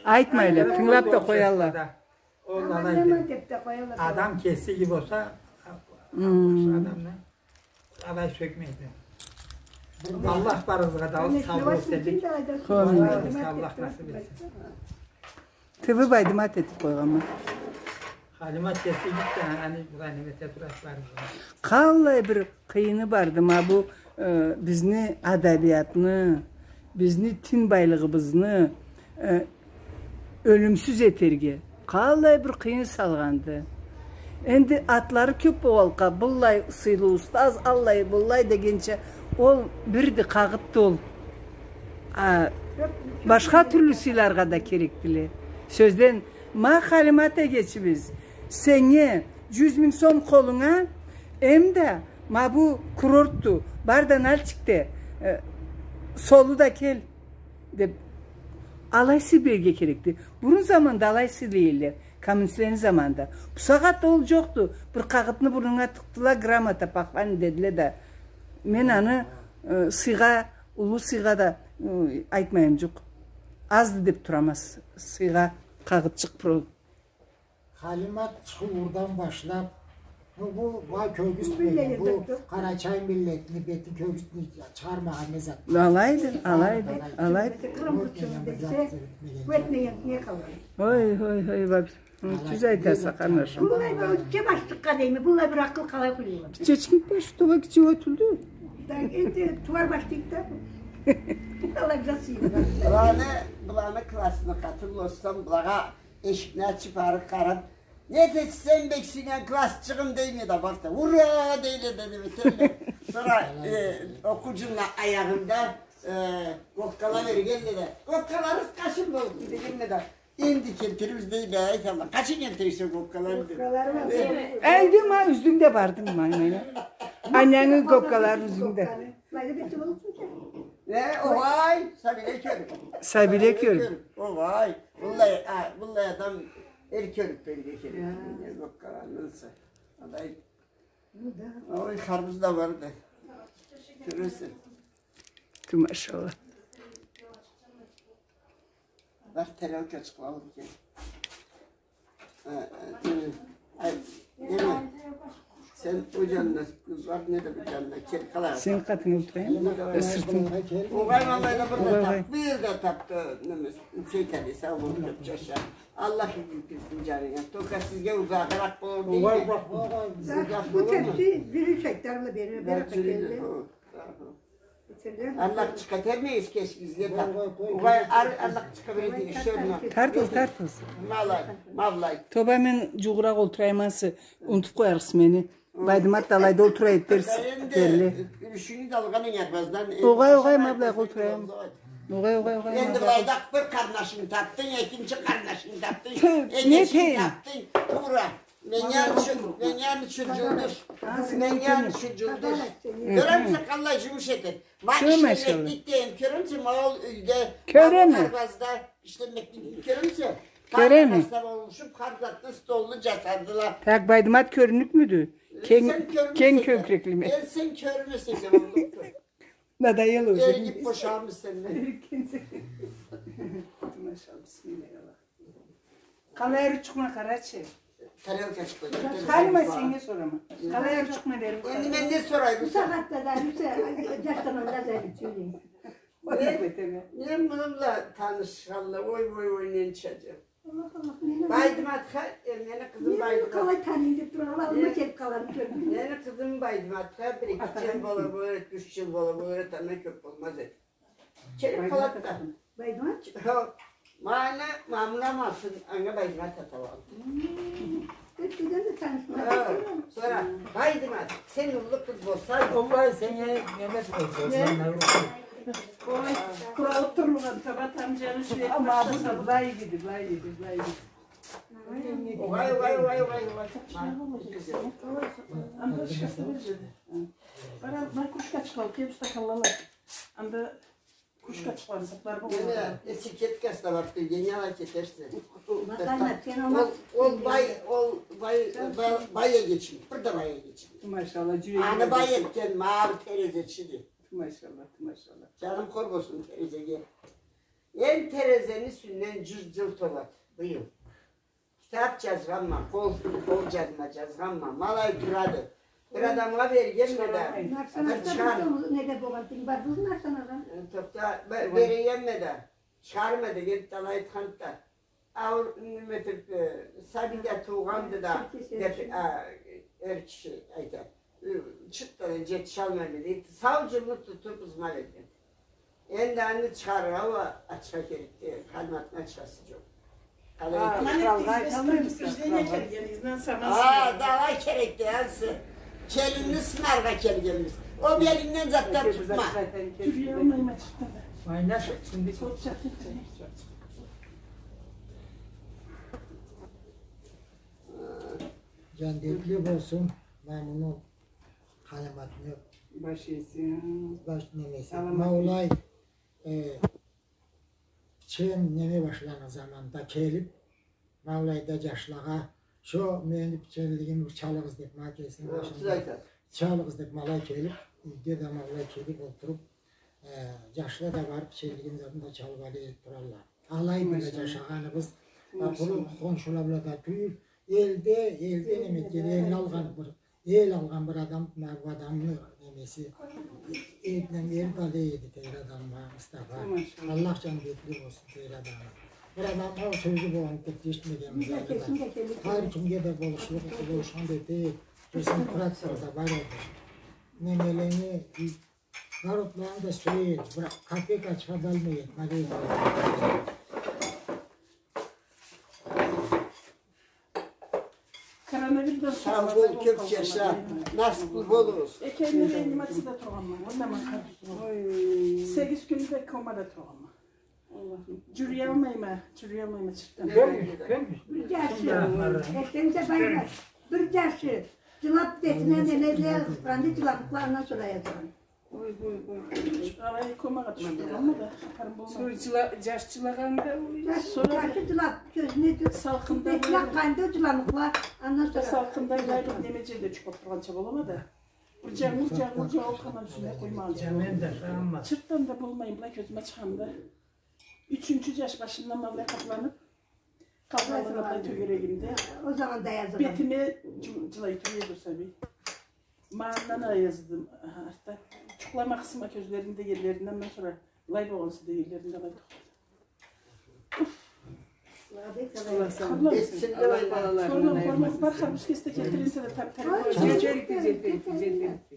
Айтмайла, тынгылаб да къоялла. Ол алай деб. Адам кеси иги болса, адамны алай сёкмейди. Аллах барыгъызгъа да саулукъ берсин. Амин. Аллах насыб этсин. Тыгъы Байдымат этиб къойгъанма. Халимат кеси иги да, аны былай неме эте тура барыгъызгъа. Къаллай бир къыйыны барды ма бу, э, бизни адабиятны, бизни тин байлыгъыбызны, э, ёлюмсюз этерге къаллай бир къыйын салгъанды. Энди атлары кёб болгъанлыкъгъа, быллай сыйлы устаз, аллай, быллай дегенча, ол бирди, къагъытды ол. А башха тюрлю сыйларгъа да керекдиле. Сёзден, ма Халимат эгечибиз, сеннге джюз минг сом къолунга, эм да ма бу курортду, бар да Нальчикде, э, солу да кел. Деб, алай сый берирге керекди. Бурун заманда алай сыйлай эдиле, коммунистлени заманында. Бусагъатда ол джокъду. Бир къагъытны бурнунга тыкъдыла, грамота, похвальный дедиле да. Мен аны, э, сыйгъа, уллу сыйгъа да, э, айтмайым джукъ. Азды деб турама с-, сыйгъа къагъытчыкъ про- Халимат чыгъыудан башлаб, бу, бу, бу кёргюзтмеген, бу къарачай миллетни бетин кёргюзтмей чыгъармагъан не зат. Алайды, алайды, алайды. Ой, ой, ой, баб, тюз айтаса, къарнашым. Быллай бир кёб ачлыкъгъа дейме, быллай бир акъыл къалай къуюла? Чечкин баш, тува кичи отурду. Да, энди тууар башлайды да. Алай бир зат сыйынды. Быланы, быланы классына къатынлы болсам, былагъа эшикни ачыб, ары къараб, не этесе, сен бек сюйген классчыгъым дейме да, барды. Ура! Дейле да, не этелле. Сора, э, окъуу джылны аягъында, э, губкала бергенле да. Губкаларыгъыз къачан боллукъду дегенле да. Энди келтирирбиз дейле, айталла. Къачан келтирирсе губкаланы деб. Губкалары бар. Э, энди ма юзюнг да барды, ма, ма. Анангы губкалары юзюнгде. Э, огъай, сабийле кёрюб. Сабийле кёрюб. Огъай, быллай, а, быллай адам эр кёрюб берирге керек. Губкаланы. Алай. Ой, харбуз да барды. Кёресе. Тю, машалла. Бар, тарелка чыкъла экен. Э, э, э, ай, неме, сен О джанына, бар, не да бу джанына, кел, къалай. Сен къатынга олтурайым. Сыртынг. Огъай, ма былайда бир да тап, бир да тапды, неме, сен кел, сау бол, кёп джаша. Аллах игилик берсин джанынга. Только сизге узагъыракъ болур дейме. Узакъ болур. Бу тепси бир юч гектарны бере, бир да келди. Аллахчыкъгъа терме эскешигизге тап. Огъай, ар-, Аллахчыкъгъа бир эки-юч ёрюне. Тартыгъыз, тартыгъыз. Ма алай, ма былай. Тоба, мен джууугъуракъ олтурайым, ансы унутуп къоярсыз мени. Байдымат да алайда олтура эди дерс. Энди юлюшюнгю да алгъан эдинг арбаздан. Огъай, огъай, ма былайгъа олтурайым. Огъай, огъай, огъай. Энди былайда бир къарнашынгы тапдынг, экинчи къарнашынгы тапдынг, энешинги тапдынг. Туура. Меннге аны ючюн, меннге аны ючюн джулдуш. Меннге аны ючюн джулдуш. Кёремисе, къаллай джумуш этеди. Ма ишлемекликни да кёремисе, ма ол юйде, ма ол арбазда ишлемекликни кёремисе. Кёреме. Къарнашла болушуп, хар затны столну джасадыла. Так, Байдымат кёрюнюкмюдю? Кенг, кенг кёкреклими? Э, сен кёрюнмесенг да боллукъду. Надоело уже. Эригип бошагъанмы сенден? Эрикгенсе. Машалла, бисмиллахиррахманиррахим. Къалай ариучукъма, къарачы. Тарелкачыкъ къой. Ханима, сеннге сорама. Къалай ариучукъма, дерим. Энди мен не сорайым? Бу сагъатда да, бу са-, джашламанда да ариучукъма. Мен, мен муну бла танышханла, ой, ой, ой, ненча джыл. Байдыматха, э, мени къызым Байдымат. Къалай таныйым деп тургъанла, аллыма келип къалгъанын кёрдюм. Мени къызым Байдыматха бир-эки джыл бола болур эди, юч джыл бола болур эди, андан кёп болмаз эди. Келип къалады да. Байдымат? Хо, маны, ма муну амасын, анга Байдымат аталгъан. Хы, сора, Байдымат, сен уллу къыз болсанг, Аллах сеннге неме болсун, ой, къуралып турлугъун, таба тамбла, джаны, шу эт, ма бу да былай эди, былай эди, былай эди. Огъай, огъай, огъай, огъай, огъай. Анда шкафда бир джерде. Къара, ма кружкачыкъла, кел, стаканла. Анда кружкачыкъланы сакъларгъа болмайды. Энди этикеткасы да бар, билгеннге алай кетерсе. Ол, ол бай, ол бай, бай, бай эгечим, бир да бай эгечим. Машалла, джюреги. Аны бай этген, ма бу терезечиди. Машалла, машалла. Джаным хор болсун терезеге. Энди терезени юсюнден джюз джыл толады быйыл. Китап джазгъанма, къол, къол джазма джазгъанма. Ма алай турады. Бир адамгъа бергенме да. Нарсанада бир неда болгъан, тинг бардыгъызмы Нарсанада? Э, тохта, бе-, бергенме да. Чыгъарма деген талай айтханды да. Аур, неме этип, э, сабий да туугъанды да, деп, а, эр киши айта. Э, чыртдан джетишалмайма дейди. Сау джылны тутуп ызма берген. Энди аны чыгъарыргъа уа ачха керекди, Халиматны ачхасы джокъ. Къалай этейик? Ма не этдигиз, бир утверждение келгенигизден сора. А, да алай керекди, ансы. Келинни сынаргъа келгенбиз. Ол белингден зат да тутма. Джюрюялмайма чыртдан да. Айна, шо, шимди. Джандетли болсун, ма муну Халиматны баш иеси, баш немеси. Ма алай, э, пичен неме башлагъан заманда келип, ма алайда джашлагъа, шо мени пиченлигими бир чалыгъыз деп, ма кесини башында чалыгъыз деп, ма алай келип, юйде да ма алай келип олтуруп, э, джашла да барып пиченлигини затын да чалып алып туралла. Алай бла джашагъаныбыз, а, къуру хоншула бла да тюйюл, элде, элде неме этген, элни алгъан бир, эл алгъан бир адам, ма бу адамны немеси, элден эл да алай эди, тейри адам, ма Мустафа. Аллах джандетли болсун, тейри адамны. Бир адамгъа сёзю болгъан деп эшитмегенбиз. Хар кимге да болушлукъ, болушхан да эте, кесини трактору да бар эди. Немелени, Народланы да сюе эди, бир капек ачха да алмай эди, ма дейди. Коронавирусдан сау бол, кёп джаша, насыплы болугъуз. Эки ай мен реанимацияда тургъанма, онда ма къарыусуз. Ой. Сегиз кюн да комада тургъанма. Джюрюялмайма, джюрюялмайма чыртдан. Бир джашы, эртденнге Байдымат, бир джашы джылап, бетине немеле къысханды, джыламукъла андан сора язгъан. Ой, ой, ой. Алай комагъа тюшюп тургъанма да, хапарым болмады. Сора джыла-, джаш джылагъанда, джаш, сора джашы джылап, кёзюне салкъында бетине къанды джыламукъла, андан сора. Салкъында былай бир неме джерде джукъ тургъанча болама да. Бир джангур, джангур джауукъ, аман юсюне къоймагъанча. Мен да шагъанма. Чыртдан да болмайым, былай кёзюме чыгъамда. Ючюнчю джаш башымдан ма былай къапланып, къалгъанлыгъы былай тёгерегимде. Ол заманда язылгъан. Бетиме джы-, джылай тура эди ол сабий. Мандан а язды. Артда джукълама къысма кёзлеринде, эллеринде, андан сора былай болгъанса да, эллеринде былай тохтады. Сорма, сорма, бар, хар бир кесде келтиресе да, тар-, тар-.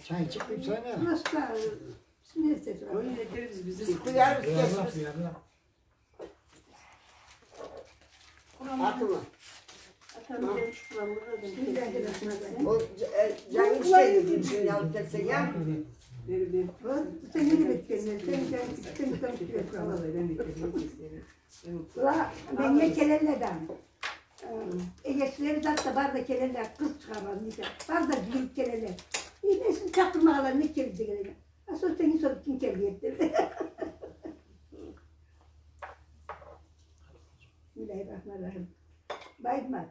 Чайчыкъ къуюб салама. Просто, э, смеяться. Ой, не этербиз биз. Биз къуярбыз кесибиз. Атыма. Атаны бериш къураллыгъы. Ол, э, джангыз келди, джангыз алыб келсе, я? Бери, бери. Ол, сен не этгенинг, сен джангыз, сен джангыз келди. Ала, меннге келелле да. Э, эгечлери зат да бар да келелле, къыз чыгъаргъан, нейсе. Бар да джыйылыб келелле. Э, мен сизни чакъырмагъанлай, не келди дегенлей. А сора сени сора ким келди деб. Бисмиллахир-рахманир-рахим. Байдымат.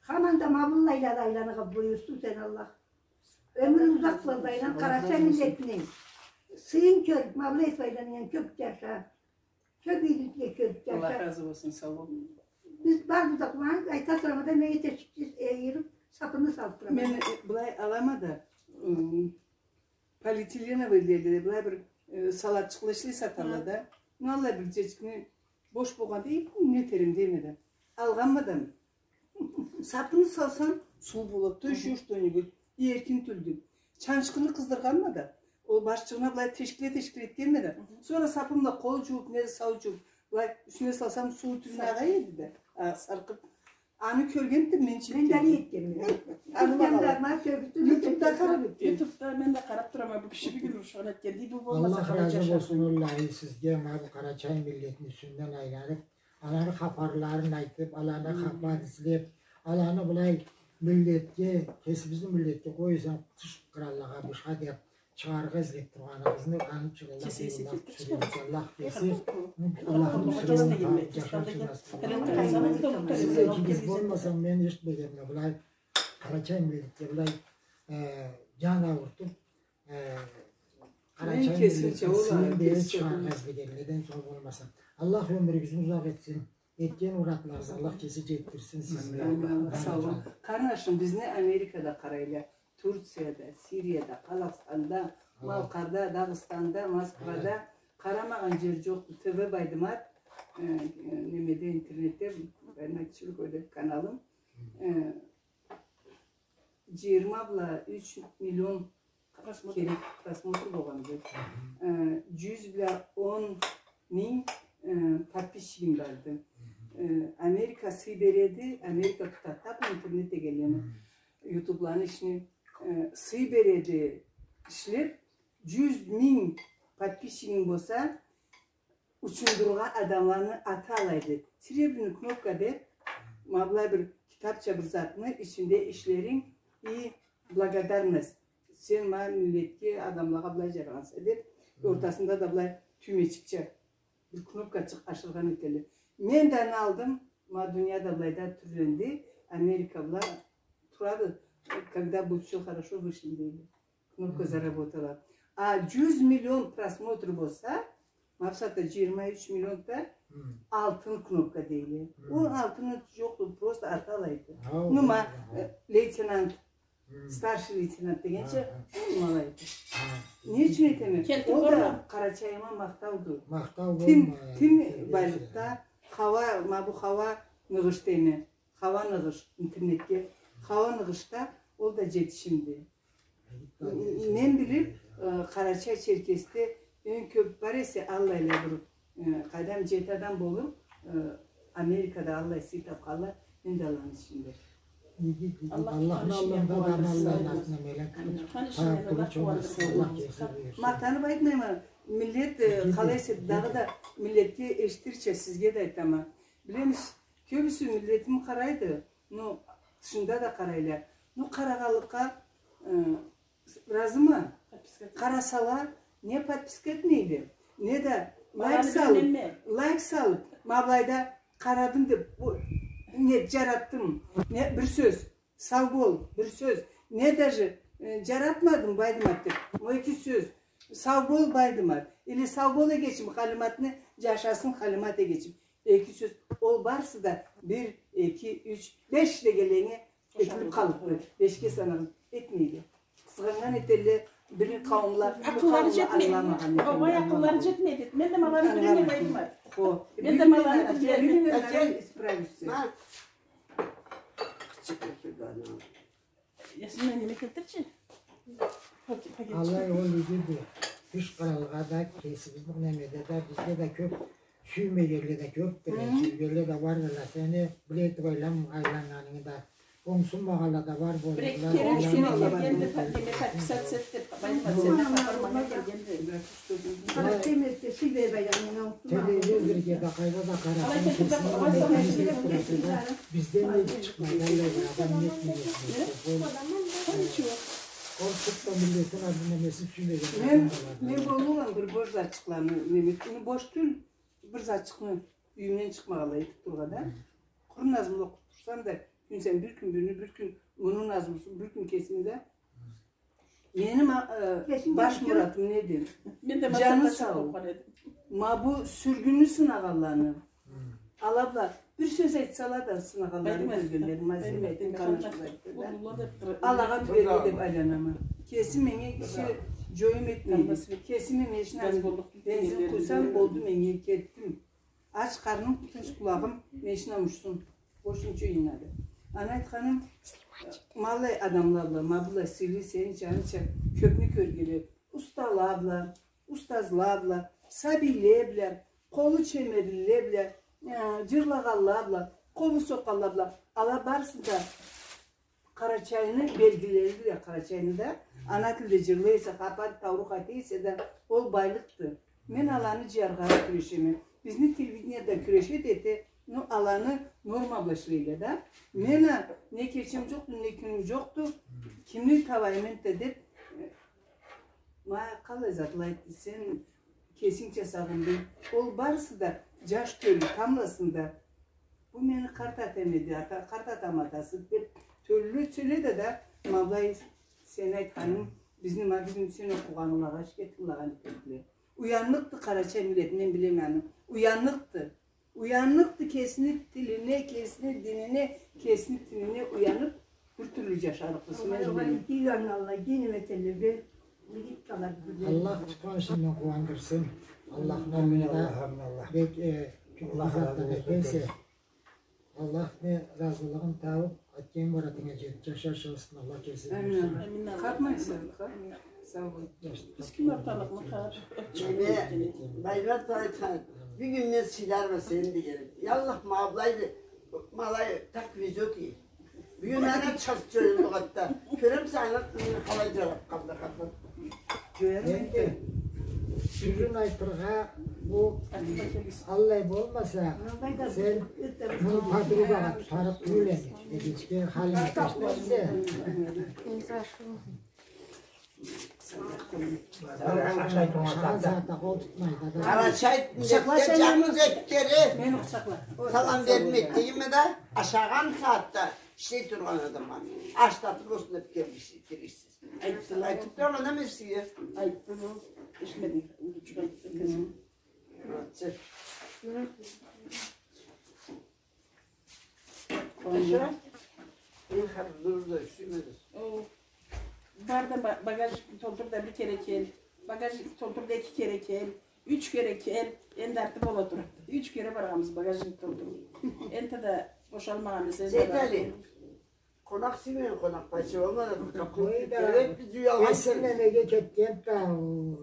Хаманда ма быллайла да айланыргъа буюрсун сен, Аллах. Ёмюрюнг узакъ болсун, айлан, Къарачай миллетни сыйын кёрюб, ма былай этиб айланнган кёб джаша. Кёб игиликле кёрюб джаша. Аллах разы болсун, сау бол. Биз барыбыз да къууаныб, айта турама да, мен этешикчи, э, ийириб, сапыны салыб турама. Мен, э, былай алама да, м, полиэтиленовый дейди, былай бир, э, салатчыкъла ишлей саталла да. Ну, аллай бир джетикни бош болгъанда, э, не этерим дейме да. Алгъанма да. Сапыны салсам, суу болуб, то ещё что-нибудь. Эркин тюлдю. Чанчкъыны къыздыргъанма да. Ол башчыгъына былай тешкиле-тешкиле этгенме да. Сора сапын бла къол джууб, не да сау джууб, былай юсюне салсам, суу тюбюне агъа эди да. А, саркъыб. Аны кёргенди, мен чекгенме. Мен да аны этгенме. Аны ма къалай. Ютубда къараб этгенме. Ютубда мен да къараб турама, бу киши бир кюн урушхан этгенди, бу болмаса. Аллах разы болсун, уаллахи, сизге, ма бу къарачай миллетни юсюнден айланыб, аланы хапарларын айтыб, аланы хапар излеб, аланы былай миллетге, кесибизни миллетге къойсанг, тыш къраллагъа, башха деб, чыгъаргъа излеб тургъаныгъызны, аны чыгъаргъа, Аллах берсе, Аллахны сюрюрюн джашарча. Сиз экигиз болмаса, мен эшитмегенме былай, къарачай миллетге былай, э, джан аурутуб, э, къарачай миллетни сыйын бериб чыгъаргъа излегенледен сора болмаса. Аллах ёмюрюгюзню узакъ этсин. Этген муратларыгъызгъа Аллах кеси джетдирсин сизни. Амин, амин. Сау бол. Къарнашым, бизни Америкада къарайла, Турцияда, Сирияда, Къазахстанда, Малкъарда, Дагъыстанда, Москвада, къарамагъан джер джокъду. ТВ Байдымат, э, э, немеде, интернетде, Байдымат Чуркой деб каналым. Э, джыйырма бла юч миллион керек просмотр болгъанды. Э, джюз бла он минг, э, подписчигим барды. Э, Америка сый береди, Америка тутады да бу интернет дегенлени, ютубланы ишини, э, сый береди, ишлеб, джюз минг подписчигинг болса, учундурургъа адамланы аты алайды. Серебряный кнопка деб, ма былай бир китабча бир затны, ичинде ишлеринг и благодарность. Сен ма миллетге, адамлагъа былай джарагъанса деб, ортасында да былай тюймечикча бир кнопкачыкъ ашыргъан этелле. Мен да аны алдым, ма дунияда былайда тюрленди, Америка бла турады, когда будут всё хорошо вышли дейле. Кнопка заработала. А джюз миллион просмотр болса, ма бусагъатда джыйырма юч миллион да алтын кнопка дейле. Ол алтыны джокъду, просто аты алайды. Ну ма, э, лейтенант, старший лейтенант дегенча, ол ма алайды. Не ючюн этеме? Ол да къарачайыма махтауду. Тин, тин байлыкъда, хауа, ма бу хауа ныгъыш дейме. Хауа ныгъыш, интернетге. Хауа ныгъышда ол да джетишимди. Мен билиб, э, Къарачай-Черкесде эм кёб бар эсе, аллайла бир, э, къайдам, джети адам болур, э, Америкада аллай сый табханла, мен да аланы ичинде. Аллахны аллында да, Аллахны аллында да. Махтаныб айтмайма, миллет, э, къалай эсе, дагъыда миллетге эшитирча сизге да айтама. Билемиз, кёбюсю миллетим къарайды, ну, тышында да къарайла. Ну, къарагъанлыкъгъа, э, разыма. Къарасала, не подписка этмейди, не да лайк салыб, лайк салыб, ма былайда къарадым деб, бу, не, джаратдым, не, бир сёз. Сау бол, бир сёз. Не даже, э, джаратмадым, Байдымат, деб. Ол эки сёз. Сау бол, Байдымат. Или сау бол, эгечим, Халиматны джашасын Халимат эгечим. Эки сёз. Ол барысы да бир, эки, юч, беш дегенлей этилиб къалыбды. Бешге санагъыз. Этмейди. Къызгъаннган этелле, бир къауумла, бир къауумла ангыламагъан этелле. Акъыллары джетмейди. Огъай, акъыллары джетмейди. Мен да ма аланы бирин билеме. Хо. Мен да ма аланы бирин билеме. Ма, къызчыкъ, Ясмин, неме келтирчи. Пакет, пакетчик. Алай ол иги да, тыш къыралгъа да, кесибизни немеде да, бизде да кёп сюймегенле да кёпдюле, сюйгенле да бардыла. Сени бир эки айлам айланнганынгы да, онгсунмагъанла да бар болурла. Бир эки кере, юч кере келгенди, неме, подписаться эт деп, байлыкъ сенден хапар манга келгенди. Телевизорге да, къайда да къарасанг, кесини немесин эсгерип тураса да, бизден да чыкъмайды, аллай бир адам не этмей. Ол, ол чыкъ да миллетин ады немесин сюймеген адам болады. Мен, мен болур эдим бир, бир затчыкъланы, неме, ну, бош тюл, бир затчыкъны юйюмден чыкъмагъанлай этип тургъан да. Къуру назмула окъуп турсам да, кюн сайын бир кюн бирини, бир кюн муну назмусун, бир кюн кесини да. Мени ма-, э, баш муратым неди? Джаны сау. Ма бу сюргюнню сынагъанланы. Ала бла бир сёз айтсала да сынагъанларын кёргенлерин, ма сен айтдынг, къарнашыбыз айтды да. Алагъа тюбеди деп айланама. Кеси меннге киши джоюм этмейди. Кеси мен машинаны бензин къуйсам, болду, мен кетдим. Ач къарным, тынч къулагъым, машинам учсун. Бош ничего не надо. Аны айтханым, ма аллай адамла бла, ма былай сыйлы, сенича, аныча кёпню кёргенле. Устала бла, устазла бла, сабийле бла, къолу чемерлиле бла, э, джырлагъанла бла, къобуз сокъгъанла бла. Ала барысы да Къарачайны белгилеридиле, Къарачайны да. Ана тилде джырлай эсе, хапар, тауруху айта эсе да, ол байлыкъды. Мен аланы джыяргъа кюрешеме. Бизни телевидениеде кюрешеди эте, ну, аланы норма бла ишлейле да. Мен а не кечем джокъду, не кюнюм джокъду. Кимни табайым энтда деп, э, ма къалай затла айтды, сен кесинг сагъындынг. Ол барысы да джаш тёлю, тамбласын да. Бу мени къарт атам эди, ата, къарт атам атасы деп тёлю сёледи да, ма былай сен айтханынг, бизни, ма бизни сен окъугъанынг бла ачха тынгылагъан этедиле. Уянныкъды къарачай миллет, мен билеме аны. Уянныкъды. Уянныкъды кесини тилине, кесини динине, кесини тилине уянып, бир тюрлю джашарыкъды. Алай, алай, иги ангылайла, иги неме этелле, бир иги къалады. Аллах тутхан ишингден къууандырсын. Аллахны аллында бек, э, тюрлю затла этесе. Аллахны разылыгъын табып, этген муратынга джетип, джашарча болсун, Аллах кеси. Амин. Амин. Къатмайса, къат-, сау бол. Биз ким орталыкъны къарап? Неме, Байбат айтхан, бюгюн мен сыйларма сени деген. Я Аллах, ма былайды, ма алай так везёт и. Бюгюн ана час джоюллукъ атда. Кёремисе, аны къалай джарап къалды, къатын. Энди, тюзюн айтыргъа, бу аллай болмаса, сен муну подругагъа чыгъарып тюйюл энди. Эдичке халинге кёрсетсе. Ашай тургъан сагъатда къол тутмайды. Къарачай миллетге джангыз этлери салам бермейди дегенме да, ашагъан сагъатда ишлей тургъан адамгъа аш татып болсун деп киришсиз. Айтдым. Айтып тургъан адам эсиге. Айтдым ол. Эшитмединг. Унутчукъ айтып кетгенсинг. Молодцы. Аша. Мен хар зор да сюймедим. О. Бар да ба-, багажникни толтур да бир кере кел. Багажникни толтур да эки кере кел. Юч кере кел. Энди арты бола турады. Юч кере баргъанбыз багажникни толтуруп. Энтда бошалмагъан эсе. Сейтали. Къонакъ сюймеген къонакъ бачы болмады. Къой да, эсинг немеге кетген да, ол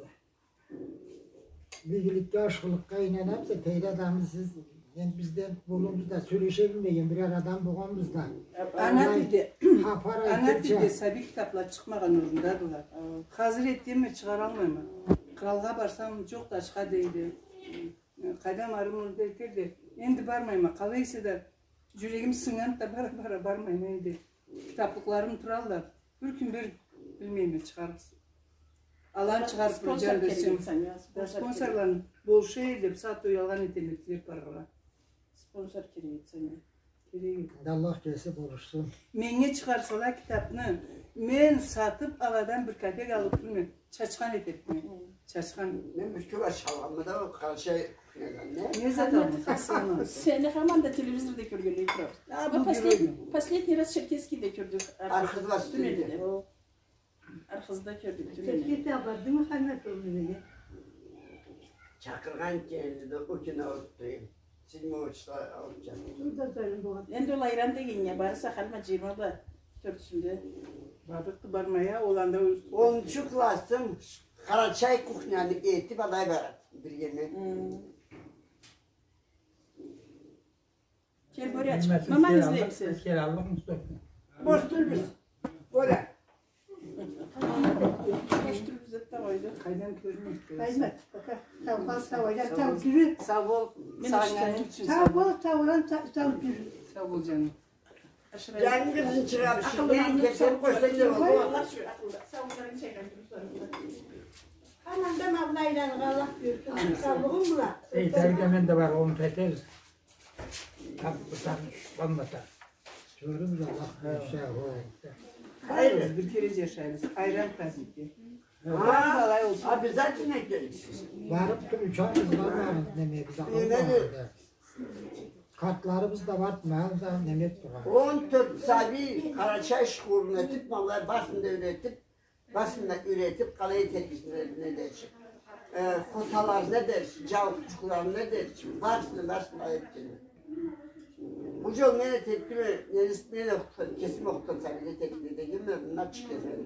бийикликге, ашхылыкъгъа ийнанамыса, тейри адамы сиз, энди бизден болубуз да, сёлеше билмеген бирер адам болгъанбыз да. Ана тилде, ана тилде сабий китапла чыкъмагъан орнундадыла. Хазыр этгенме, чыгъаралмайма. Къыралгъа барсам, джокъду, ачха дейди. Къайдам, ары-муну да этелле. Энди бармайма. Къалай эсе да, джюрегим сыннганды да, бара-бара бармайма энди. Китаплыкъларым туралла. Бир кюн бир, билмейме, чыгъарыкъса. Аланы чыгъарып бир джан берсем. Да, спонсорланы болуша эди деп, сагъатда уялгъан этелле тилеп барыргъа. Спонсор керек эди санга. Керек эди. Да Аллах кеси болушсун. Меннге чыгъарсала китапны, мен сатып, аладан бир капек алып турмайма. Чачхан этепме. Чачхан. Мен бир кёп ачха алгъанма да, ол къарачай кухнядан, не? Не зат алгъанса? Сени хаманда телевизорда кёргенлей турабыз. А, бу последний раз Черкесскийде кёрдюк. Архызлаш тюнеде. Архызда кёрдюк тюнене. Ташкентге бардынгмы, Халимат, ол неме? Чакъыргъан эди да, ол кюн алып турайым. Седьмого числа алып чакъырды. Бу да залым болгъан. Энди ол Айран дегеннге барырса, Халимат, жыйырма бла тёртюсюнде. Бардыкъды, бармай а, ол анда. Онунчу классым Къарачай кухняны этип алай барады биргеме. Хы. Кел, Боря, мама, излеймисиз? Бош тюлбюз. Боря. Бош тюлбюз деп да къойду. Къайдан кёрмей? Къайдан? Сау бол, сау бол. Сау бол, сау бол, сау бол, сау бол. Сау бол, жаным. Жангызын чыгъарып, шыгъып кетип къойсанг да болду. Аллах ючюн, акъылда. Сауларын чайнап турсанг да. Анам да ма былай айланып, Аллах берсин. Саулугъунг бла. Эй, тергемен да бар, ону кетер. Тап бусагъын тутханмаса. Чорум да Аллах берсе, о. Хайыр. Биз бир кере жашайбыз. Айран праздникге. Ха, обязательно келирсиз. Барып турурбуз, бармагъан неме, биз. Неме? Къартларыбыз да бар, мал да неме тургъан. Он тёрт сабий Къарачай школун этип, маллар барысын да юретип, барысын да юретип, къалай этерикни дерчик. Э, хоталарына дерчик, жауукъчукъларына дерчик, барысын, барысын да этгенме. Бу жол мен этдим, мен, мен окъутхан, кесим окъутхан сабийни этдим дегенме, мындан чыкъгъан.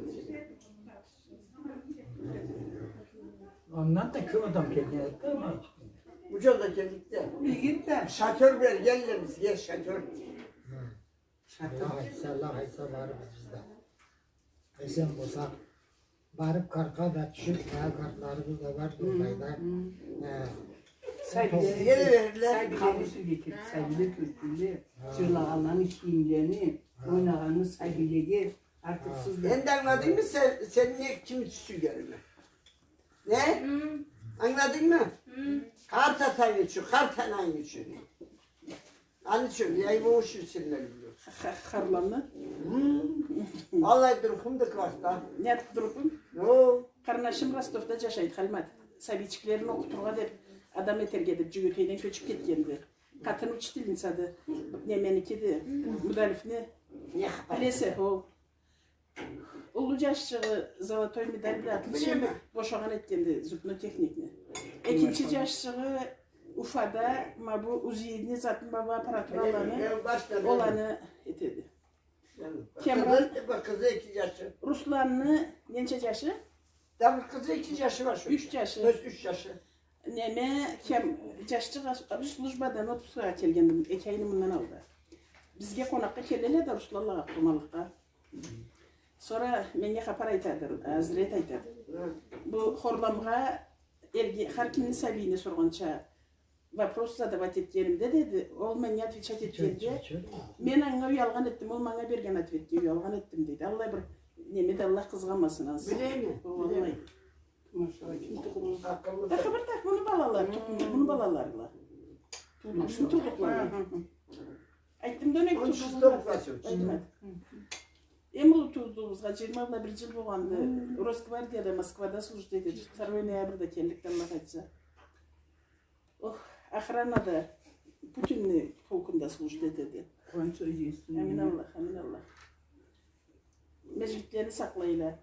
Андан да кёп адам келген эди да, ма. Бу жолда келдик да. Билген да. Шофёр бла келгенбиз, шофёр. Хы. Шофёр. Аллах айтса, Аллах айтса, барырбыз биз да. Эсен болсакъ, барып картха да тюшюп, баягъы картларыбыз да бар, Дубайда. Хы. Сабийле, сабийле кёрсюнле, жырлагъанланы, кийимлени, ойнагъанын сабийлеге артыкъсыз да. Энди ангыладынгмы сен, сен не, ким ючюн сюйгенингни? Не? Ангыладынгмы? Къарт атанг ючюн, къарт ананг ючюн. Аны ючюн, я его уши сенле билем. Ха-, ха-, харланы? Алай дурхумду класста. Не аты дурхум? О. Къарнашым Ростовда жашайды, Халимат. Сабийчиклерин окъутургъа деп, адам этерге деп, Жюгютейден кёчюп кетгенди. Къатыны учительницады. Неменикиди? Мудалифни. Билесе, о. Уллу жашчыгъы золотой медаль бла отличие бошагъан этгенди зубной техникни. Экинчи жашчыгъы Уфада, ма бу УЗИ-ни затын, ма бу аппаратураланы, оланы этеди. Кемран. Къызы, къызы эки жашы. Русланны ненча жашы? Да бир къызы, эки жашы бар шо. Юч жашы. Юч жашы. Неме, кем, жашчыгъы службадан отпускагъа келгенди, эки айны мындан алда. Бизге къонакъгъа келелле да Русланлагъа къонакълыкъгъа. Сора меннге хапар айтады, а, Азрет айтады. Бу хорламгъа элге, хар кимни сабийине соргъанча вопрос задавать этгенимде, деди, ол меннге отвечать этгенде, мен анга уялгъан этдим, ол манга берген ответге уялгъан этдим, деди. Аллай бир неме да, Аллах къызгъанмасын ансы. Билеме, билеме. О, аллай. Машалла, ким тукъуму? Да хапар тап, муну балалары, тукъуму, муну балалары бла. Туудукъ-, туудукълары. Айтдым да, не туудукълары. Айтмады. Эм уллу туудугъубузгъа жыйырма бла бир жыл болгъанды. Росгвардияда, Москвада служить этеди. Второй ноябрьда келлик да, Аллах айтса. Ох, охранада, Путинни полкунда служить этеди. Къууанч иеси. Амин Аллах, амин Аллах. Межгитлени сакълайла.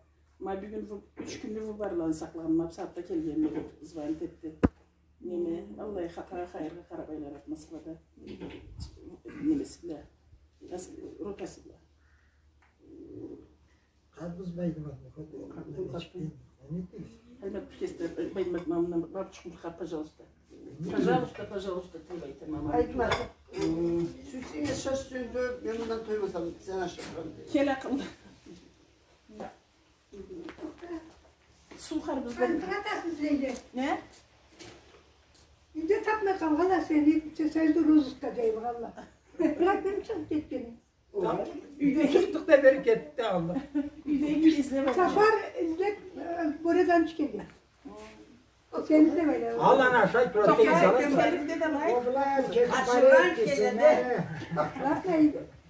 Ма бюгюн ву-, юч кюнню выборланы сакълагъанма, бусагъатда келгенме деп звонить этди. Неме, аллай хатагъа, хайыргъа къарамайла Москвада. Немеси бла. Ротасы бла. Къарт къыз Байдымат, не къарт къыз? Къарт къыз. Альмат, бир кесде, Байдымат, мамамдан бир чукъур хат, пожалуйста. Пожалуйста, пожалуйста, тилбай, тамам. Айтмады. Сюйсенг, ашаш, сюйсенг, мен мындан тоймасам, сен ашарсанг. Кел, акъыллы. Суу харбыздан. Контракт излейди. Не? Юйде тапмай къалгъанла сени, сен, сен розыскда дейди, аллай. Бир айтмай чыгъып кетгени. Юйде турдукъ да бери кетди, аллай. Юйде излеп. Сапар излеп, э, Боредан чыкъгъан. Сени излеп. Аллай ашай турады. Токътай, тенкеликде да бар. Ол бла кесип барып кесине.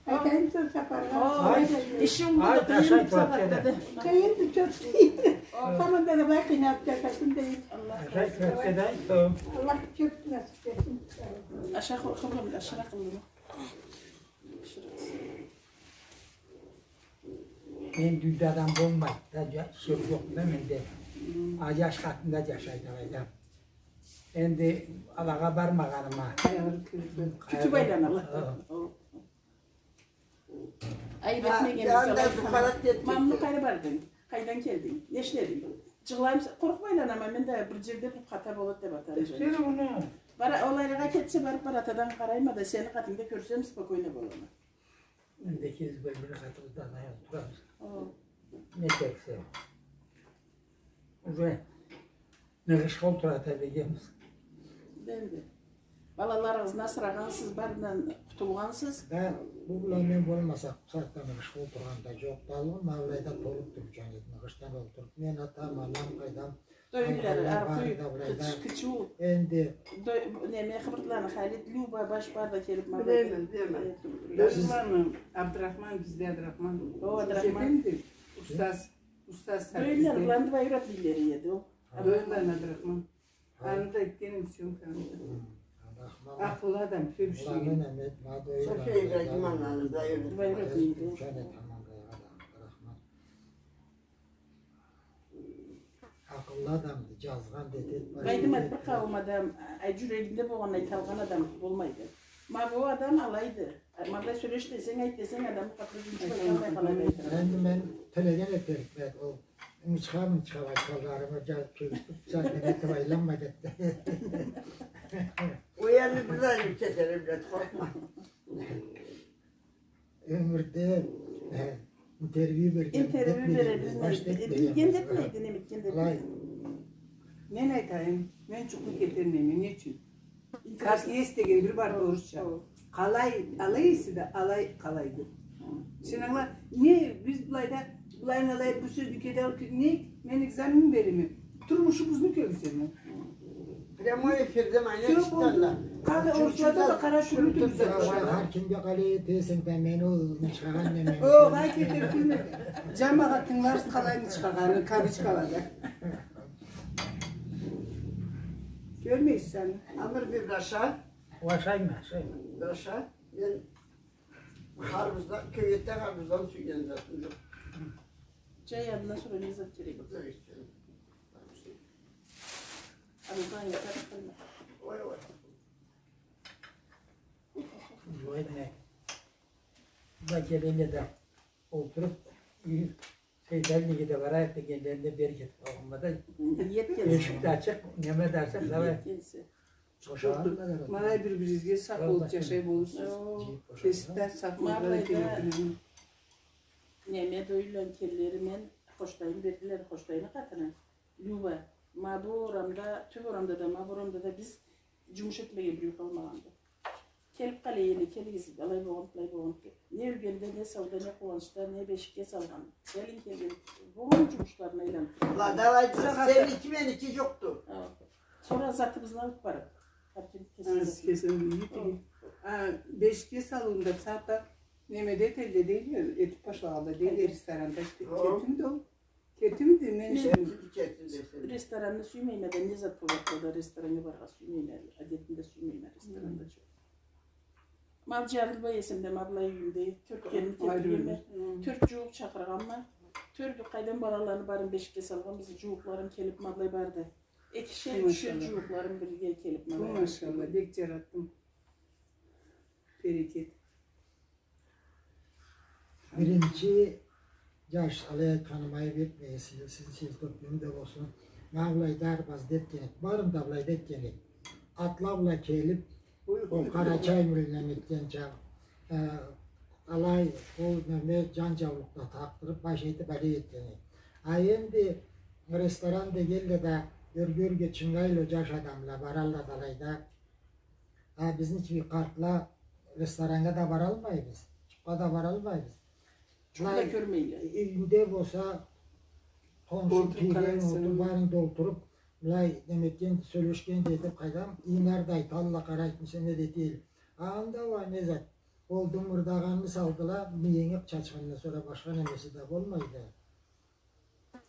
Айтайым сора Сапаргъа. Ой, иши уллу да, къыйын бусагъатда да. Къыйын да, чёп. Саманда да былай къыйналып жашасын дейим. Ашай турады, айтайым. Аллах кёп насып этсин. Аша, хо-, хо-, ашыра къылдым. Ашыра. Энди юйде адам болмайды да, жа-, шей жокъду да менде. Хы. А, жаш къатын да жашайды алайда. Энди алагъа бармагъаныма. Къайгъырып кюлюп. Кютюп айланалла. Хы. Айып этмегенибиз алай. Мамлы, къайры бардынг? Къайдан келдинг? Не ишлединг? Жыгъылайым, къоркъмай айланама, мен да бир жерде бир хата болады деп атам. Бара, ол арида кетсе, барып, барып атадан къарайма да, сени къатынгда кёрсем, спокойно болама. Мен да экибиз бир-бир къатыбызда алай турабыз. О. Не этериксе. Уже ныгъышха олтура да тебрегенбиз. Энди. Балаларыгъызны асырагъансыз, барындан къутулгъансыз. Да, бу бла мен болмаса, бусагъатда ныгъышха олтургъан да жокъду. Ма былайда толуп туруп, жаны, ныгъышдан олтуруп. Мен атам, анам, къайдам, Дойгюлары, Аркуй, Кыч-, Кычуу. Энди. Дой-, неме, Хыбыртланы Халит, Люба, баш бары да келип, ма, билеме, билеме. Э, Дойгюланы Абдрахман, бизде Абдрахман. О, Абдрахман. Устаз, устаз. Дойгюланы, быланы двоюродныйлары эди ол. Дойгюланы Абдрахман. Аны да этгенме съёмканы. Хы, Абдрахман. Акъыллы адам, кёп ишлеген. София Ибрагимовнаны двоюродныйы. Акъыллы адамды, жазгъанды, этеди. Къайдам, бир къауум адам, ай, жюрегинде болгъанын айталгъан адам болмайды. Ма бу адам алайды. Ма былай сёлеш десенг, айт десенг, адам къатына жумушгъа къалмай къалады. Энди мен тилеген этерикме, ол мычха-мычха айтханларыма жа-, кёлюшюп, сен неме этип айланма деп. Ол энди бир да кетер, Эблят, къоркъма. Ёмюрде, э, интервью берген, интервью беребиз, билген да этмейди, неме этген да этмейди. Алай. Мен айтайым, мен жукъну кетерме, не ючюн? Как есть деген бир бар орусча. О. Къалай, алай эсе да, алай къалайды. Сен ангыла, не, биз былайда, былайын алай, бу сёзню кеди ал, не, мен экзамен береме. Турмушубузну кёргюземе. Прямой эфирде майна чыкъгъанла. Къара, орусла да къара шугъул тургуза. Хар кимге къалай этесенг да, мен ол нычхагъан неме. О, къайт, кетер кюлме. Жамагъат, тынгыларсыз къалай нычхагъанын, кавычкалада. Кёрмейсиз аны. Амыр бир раша. Ашайма, ашайма. Раша. Мен харбузда, кёгетде харбуздан сюйген затым жокъ. Чай андан сора не зат керек? Ой, ой. Жуайдын, э. Бу да келгенде да олтуруп, Сейдалиге да барайыкъ дегенлеринде бери кетип къалгъанма да. Эшик да ачыкъ, неме да ачыкъ, давай. Ма алай бир-биригизге сакъ болуп жашай болурсуз. Кесип да сакъ болургъа керек. Неме, Дойгюланы келинлери мен Хоштайны бердиле, Хоштайны къатыны. Люба, ма бу орамда, тюп орамда да, ма бу орамда да биз жумуш этмеген бирев къалмагъанды. Келип къалай эди, келигиз, алай болгъан, былай болгъан деп. Не ёлгенде, не сауда, не къууанчда, не бешикге салгъан. Келин келген, болгъан жумушларын айланып. Ла, давай, сен эки, мен эки жокъду. Хо. Сора затыбызны алып барып. Хар ким кесин затын. Кесин, иги тиги. О. А, бешикге салыуунда сагъатда немеде этелле дейле, этип башлагъанлай дейле, ресторанда. О. Кетимди ол. Кетимди, мен... Мен ресторанны сюймейме да, не зат болса да, рестораннга барыргъа сюймейме, адетни да сюймейме, ресторанда жокъ. Ма бу жарылбай эсем да, ма былай юйюмде, тёрт келин келтиргенме, тёрт жууукъ чакъыргъанма, тёрт къайдам, балаланы барын бешикге салгъанбыз, жууукъларым келип, ма былай барды. Экишер, ючюшер жууукъларым бирге келип, ма былай. Машалла, бек жаратдым. Берекет. Биринчи жаш, алай айтханыма айып этмегиз, сиз, сизни сыйы кёп да болсун. Ма былайда арбазда этген эдик, барын да былайда этген эдик. Атла бла келип, ол Къарачай мюллем этгенча, э, алай, ол неме, жан жаулукъ да такъдырып, баш этип, алай этген эдик. А энди ресторан дегенле да, ёрге-ёрге чынгайлы жаш адамла баралла да алайда. А бизни кибик къартла рестораннга да баралмайбыз, жукъгъа да баралмайбыз. Жукъ да кёрмейле. Юйюнде болса, къоншу, тюйген, отун барын да олтуруп, былай неме этген, сёлешген да этип, къайдам, ийин ары да айталла, къарайт, не да этелле. А анда уа не зат? Ол дымырдагъанны салдыла, мыйыгъын чачхандан сора башха немеси да болмайды.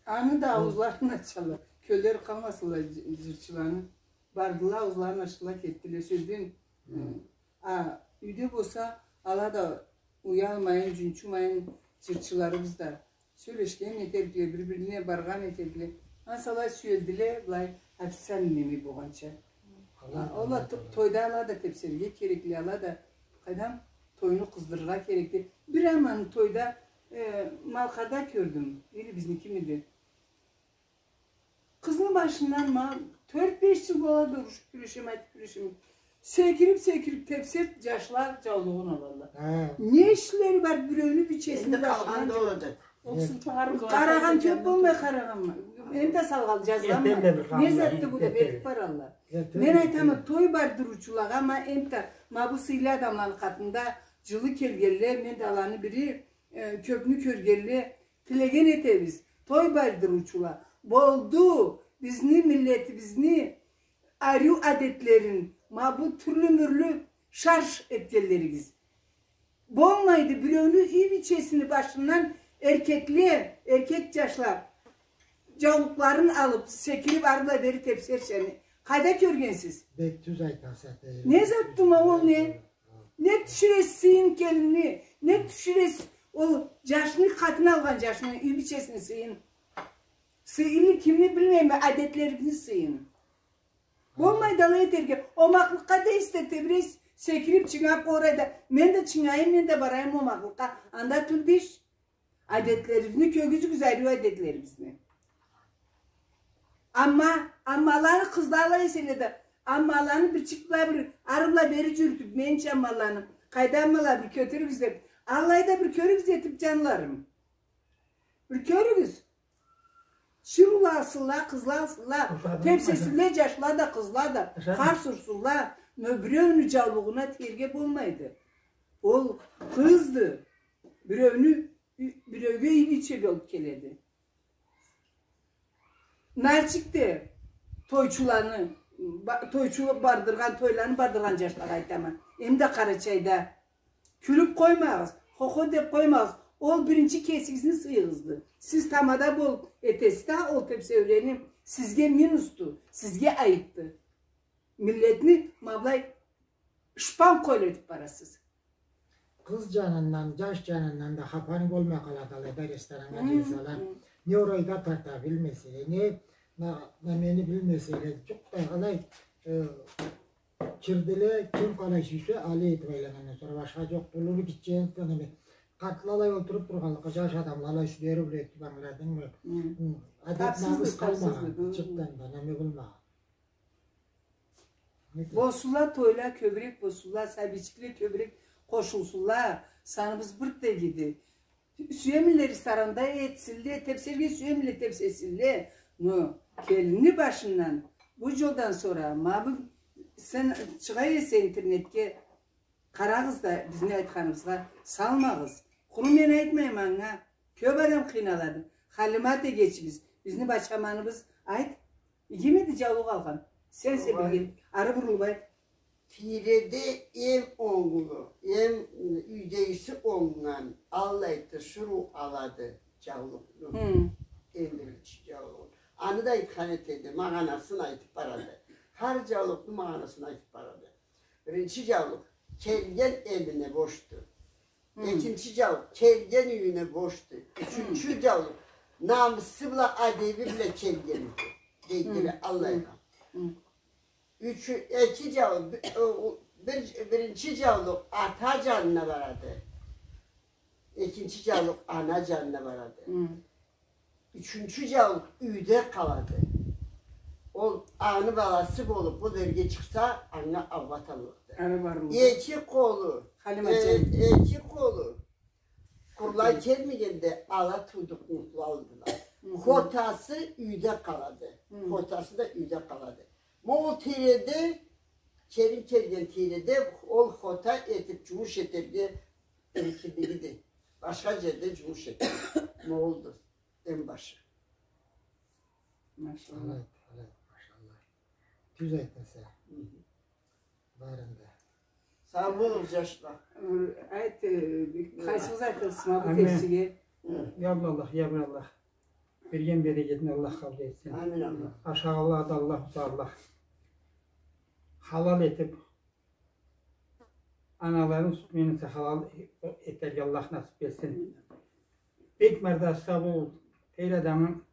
Аны да ауузларын ачалла. Кёллери къалмасынла жы-, жырчыланы. Бардыла, ауузларын ачдыла, кетдиле. Сёзден, э, а юйде болса, ала да уялмайын, жунчумайын жырчыларыбыз да. Сёлешген этердиле, бир-бирине баргъан этердиле. Ансы ала сюелдиле, былай, официальный неме болгъанча. Ала да, ала да, тойда ала да тепсерге керекли, ала да, къайдам, тойну къыздырыргъа керекли. Бир аман тойда, э, Малкъарда кёрдюм. Или бизники миди? Къызны башындан ма тёрт-беш джыл болады, урушуб кюрешеме, айтыб кюрешеме. Секириб, секириб, тепсеб, джашла джаулугъун алалла. Хы. Не ишлери бар биреуню бийчесини башындан? Энди къалгъан да олду. Къарагъан кёб болмай къарагъанма. Энтда салгъан джазгъанма. Не затды бу деб этиб баралла. Мен айтама, той бардырыучулагъа, ма энтда, ма бу сыйлы адамланы къатында джылы келгенле, мен да аланы бири, э, кёбню кёргенле, тилеген этебиз, той бардырыучула. Болду, бизни миллетибизни ариу адетлерин, ма бу тюрлю-мюрлю шарш этгенлеригиз. Болмайды, биреуню юй бийчесини башындан эркекле, эркек джашла джаулукъларын алыб, секириб, ары бла бери тепсерча. Къайда кёргенсиз? Бек тюз айтаса, дейим. Не затды ма ол, не? Не тюшюресиз сыйын келинни, не тюшюресиз ол джашны, къатын алгъан джашны, юй бийчесини сыйын. Сыйыны кимни билмейме, адетлерибизни сыйын. Болмайды алай этерге. Омакълыкъгъа да эсте тебрейсиз, секириб, чынгаб, орайда. Мен да чынгайым, мен да барайым омакълыкъгъа. Анда тюлдю иш. Адетлерибизни кёргюзюгюз, ариу адетлерибизни. Амма, аммаланы къызла алай эселе да, аммаланы бирчик бла бир, ары бла бери джюрютюб, менча аммаланы, къайда аммала, бир кётюрюгюз деб, алай да бир кёрюгюз этиб, джанларым. Бир кёрюгюз. Тиширыула алсынла, къызла алсынла, тепсесинле, джашла да, къызла да, харс урсунла, но биреуню джаулугъуна тиерге болмайды. Ол къызды, биреуню Биреуге юй бийче болуб келеди. Нарчикде тойчуланы, ба-, тойчу бардыргъан, тойланы бардыргъан джашлагъа айтама. Эм да Къарачайда. Кюлюб къоймагъыз, хо-хо деб къоймагъыз. Ол биринчи кесигизни сыйыгъызды. Сиз тамада болуб этесиз да ол тепсеулени, сизге минусду, сизге айыбды. Миллетни ма былай шпан къойлу этиб барасыз. Къыз джанындан, джаш джанындан да хапарынг болмай къалады, алайда рестораннга джыйсала. Не орайда тарта билмеселе, не на-, намени билмеселе, джукъ да алай, э, кирдиле, ким къалай сюйсе, алай этиб айланнгандан сора башха джокъ. Уллулу, гитчени да неме, къартла алай олтуруб тургъанлыкъгъа, джаш адамла алай сюйдюрюб этиб, ангыладынгмы? Адет-намыс къалмагъан, чыртдан да неме болмагъан. Болсунла, тойла кёбюрек болсунла, сабийчикле кёбюрек къошулсунла, саныбыз бир дегиди. Сюемиле ресторанда этсинле, тепсерге сюемиле тепсесинле. Но келинни башындан бу джолдан сора, ма бу, сен чыгъа эсе интернетге, къарагъыз да, бизни айтханыбызгъа салмагъыз. Къуру мен айтмайма анга. Кёб адам къыйналады. Халимат эгечибиз, бизни бачаманыбыз, айт, игимиди джаулукъ алгъан? Сен, сен билген. Ары бурулуб айт. Тийреде эм онглу, эм, э, юйдегиси онгнган, аллай тиширыу алады джаулукъну. Эм биринчи джаулугъун. Аны да айтхан этеди, магъанасын айтыб барады. Хар джаулукъну магъанасын айтыб барады. Биринчи джаулукъ, келген элине бошду. Экинчи джаулукъ, келген юйюне бошду. Ючюнчю джаулукъ, намысы бла, адеби бла келгенди, дейдиле аллайгъа. Ючю-, эки джаулукъ, би-, о, о, бир, биринчи джаулукъ ата джанына барады. Экинчи джаулукъ ана джанына барады. Ючюнчю джаулукъ юйде къалады. Ол аны баласы болуб, бу ерге чыкъса, анга аугъа аталлыкъды. Эки къолу, э, эки къолу къурулай келмегенде, ала туудукъ къурулалдыла. Хотасы юйде къалады. Хотасы да юйде къалады. Ма ол тийреде, келин келген тийреде ол хота этиб джумуш этерге эркинлигиди. Башха джерде джумуш этер. Ма олду. Эм башы. Машаллах. Алай, алай, машаллах. Тюз айтаса. Барын да. Сау болугъуз, джашла. Айт, э, къайсыгъыз айтасыз ма бу тепсиге? Я Аллах, я Аллах. Берген берекетин Аллах къабыл этсин. Амин, Аллах. Ашагъанлагъа да Аллаху Таала халал этиб, аналарын сют менен халал этерге Аллах насыб этсин. Бек мырза, сау бол, тейри адамым.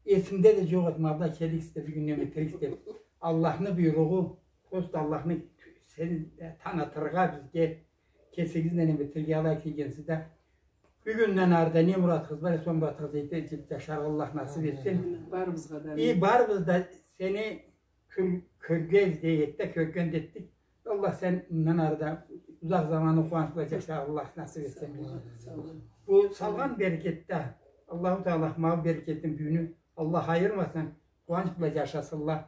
Эсимде да джокъ эди, ма былай келириксе, бир кюн неме этериксе деп. Аллахны буйругъу, просто Аллахны, сен, э, танытыргъа бизге, кесигиз неме этерге алай келгенсиз да. Бюгюнден ары да не муратыгъыз бар эсе, ол муратыгъызгъа джетиб джашаргъа Аллах насыб этсин. Амин. Барыбызгъа да. И барыбыз да сени кёр-, кёргенбиз да этдик, кёрген да этдик. Аллах, сен мындан ары да узакъ заманны къууанч бла джашаргъа Аллах насыб этсин. Сау бол. Бу салгъан берекетде Аллаху Тагъала мал берекетин, бюгюнню Аллах айырмасын, къууанч бла джашасынла.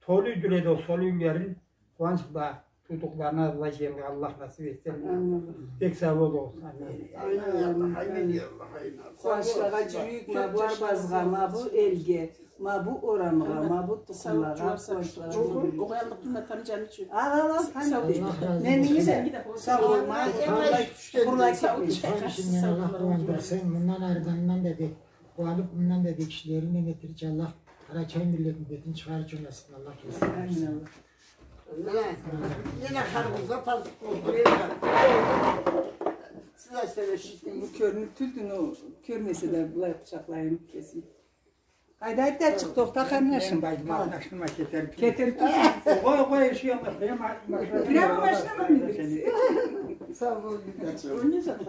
Толу юйдюле да, ол толу юйлерин къууанч бла туудукъларына былай джыяргъа Аллах насыб этсин. Амин. Бек сау болугъуз. Амин. Амин, амин, амин. Къууанчлагъа джюрюйюк, ма бу Арбазгъа, ма бу элге, ма бу орамгъа, ма бу тукъумлагъа, къууанчлагъа джюрюйюк. Огъуяллыкъ тутма, там джаны ючюн. Ал, ал, ал, сау бол. Мен мингиз да. Сау бол, ма. Къурулай, къурулай. Сау бол. Къууанчынгдан Аллах къууандырсын, мындан ары да, мындан да бек къууаныб, мындан да бек ишлеринг неме этерча Аллах, Къарачай миллетни бетин чыгъарырча насыбын Аллах берсин. Амин, Аллах. Мына, мына, харбузгъа тазыкъ болду. Сиз да сёлешигиз. Бу кёрюнюб тюлдю, но кёрмесе да, былай къучакълайым кесим. Къайда, айт да чыкъ, тохта, къарнашым. Мен бай, машинама кетерик. Кетерик. Къой, къой, эшик алда, прямо машинама минерик. Сау бол, Гюльчан. Ол не зат?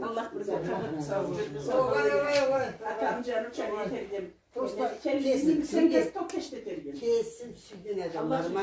Аллах бир зат. Сау бол. Огъай, огъай, огъай. Атам джаны чаны этергем. Просто кесим сюйген, кесим сюйген адамларыма.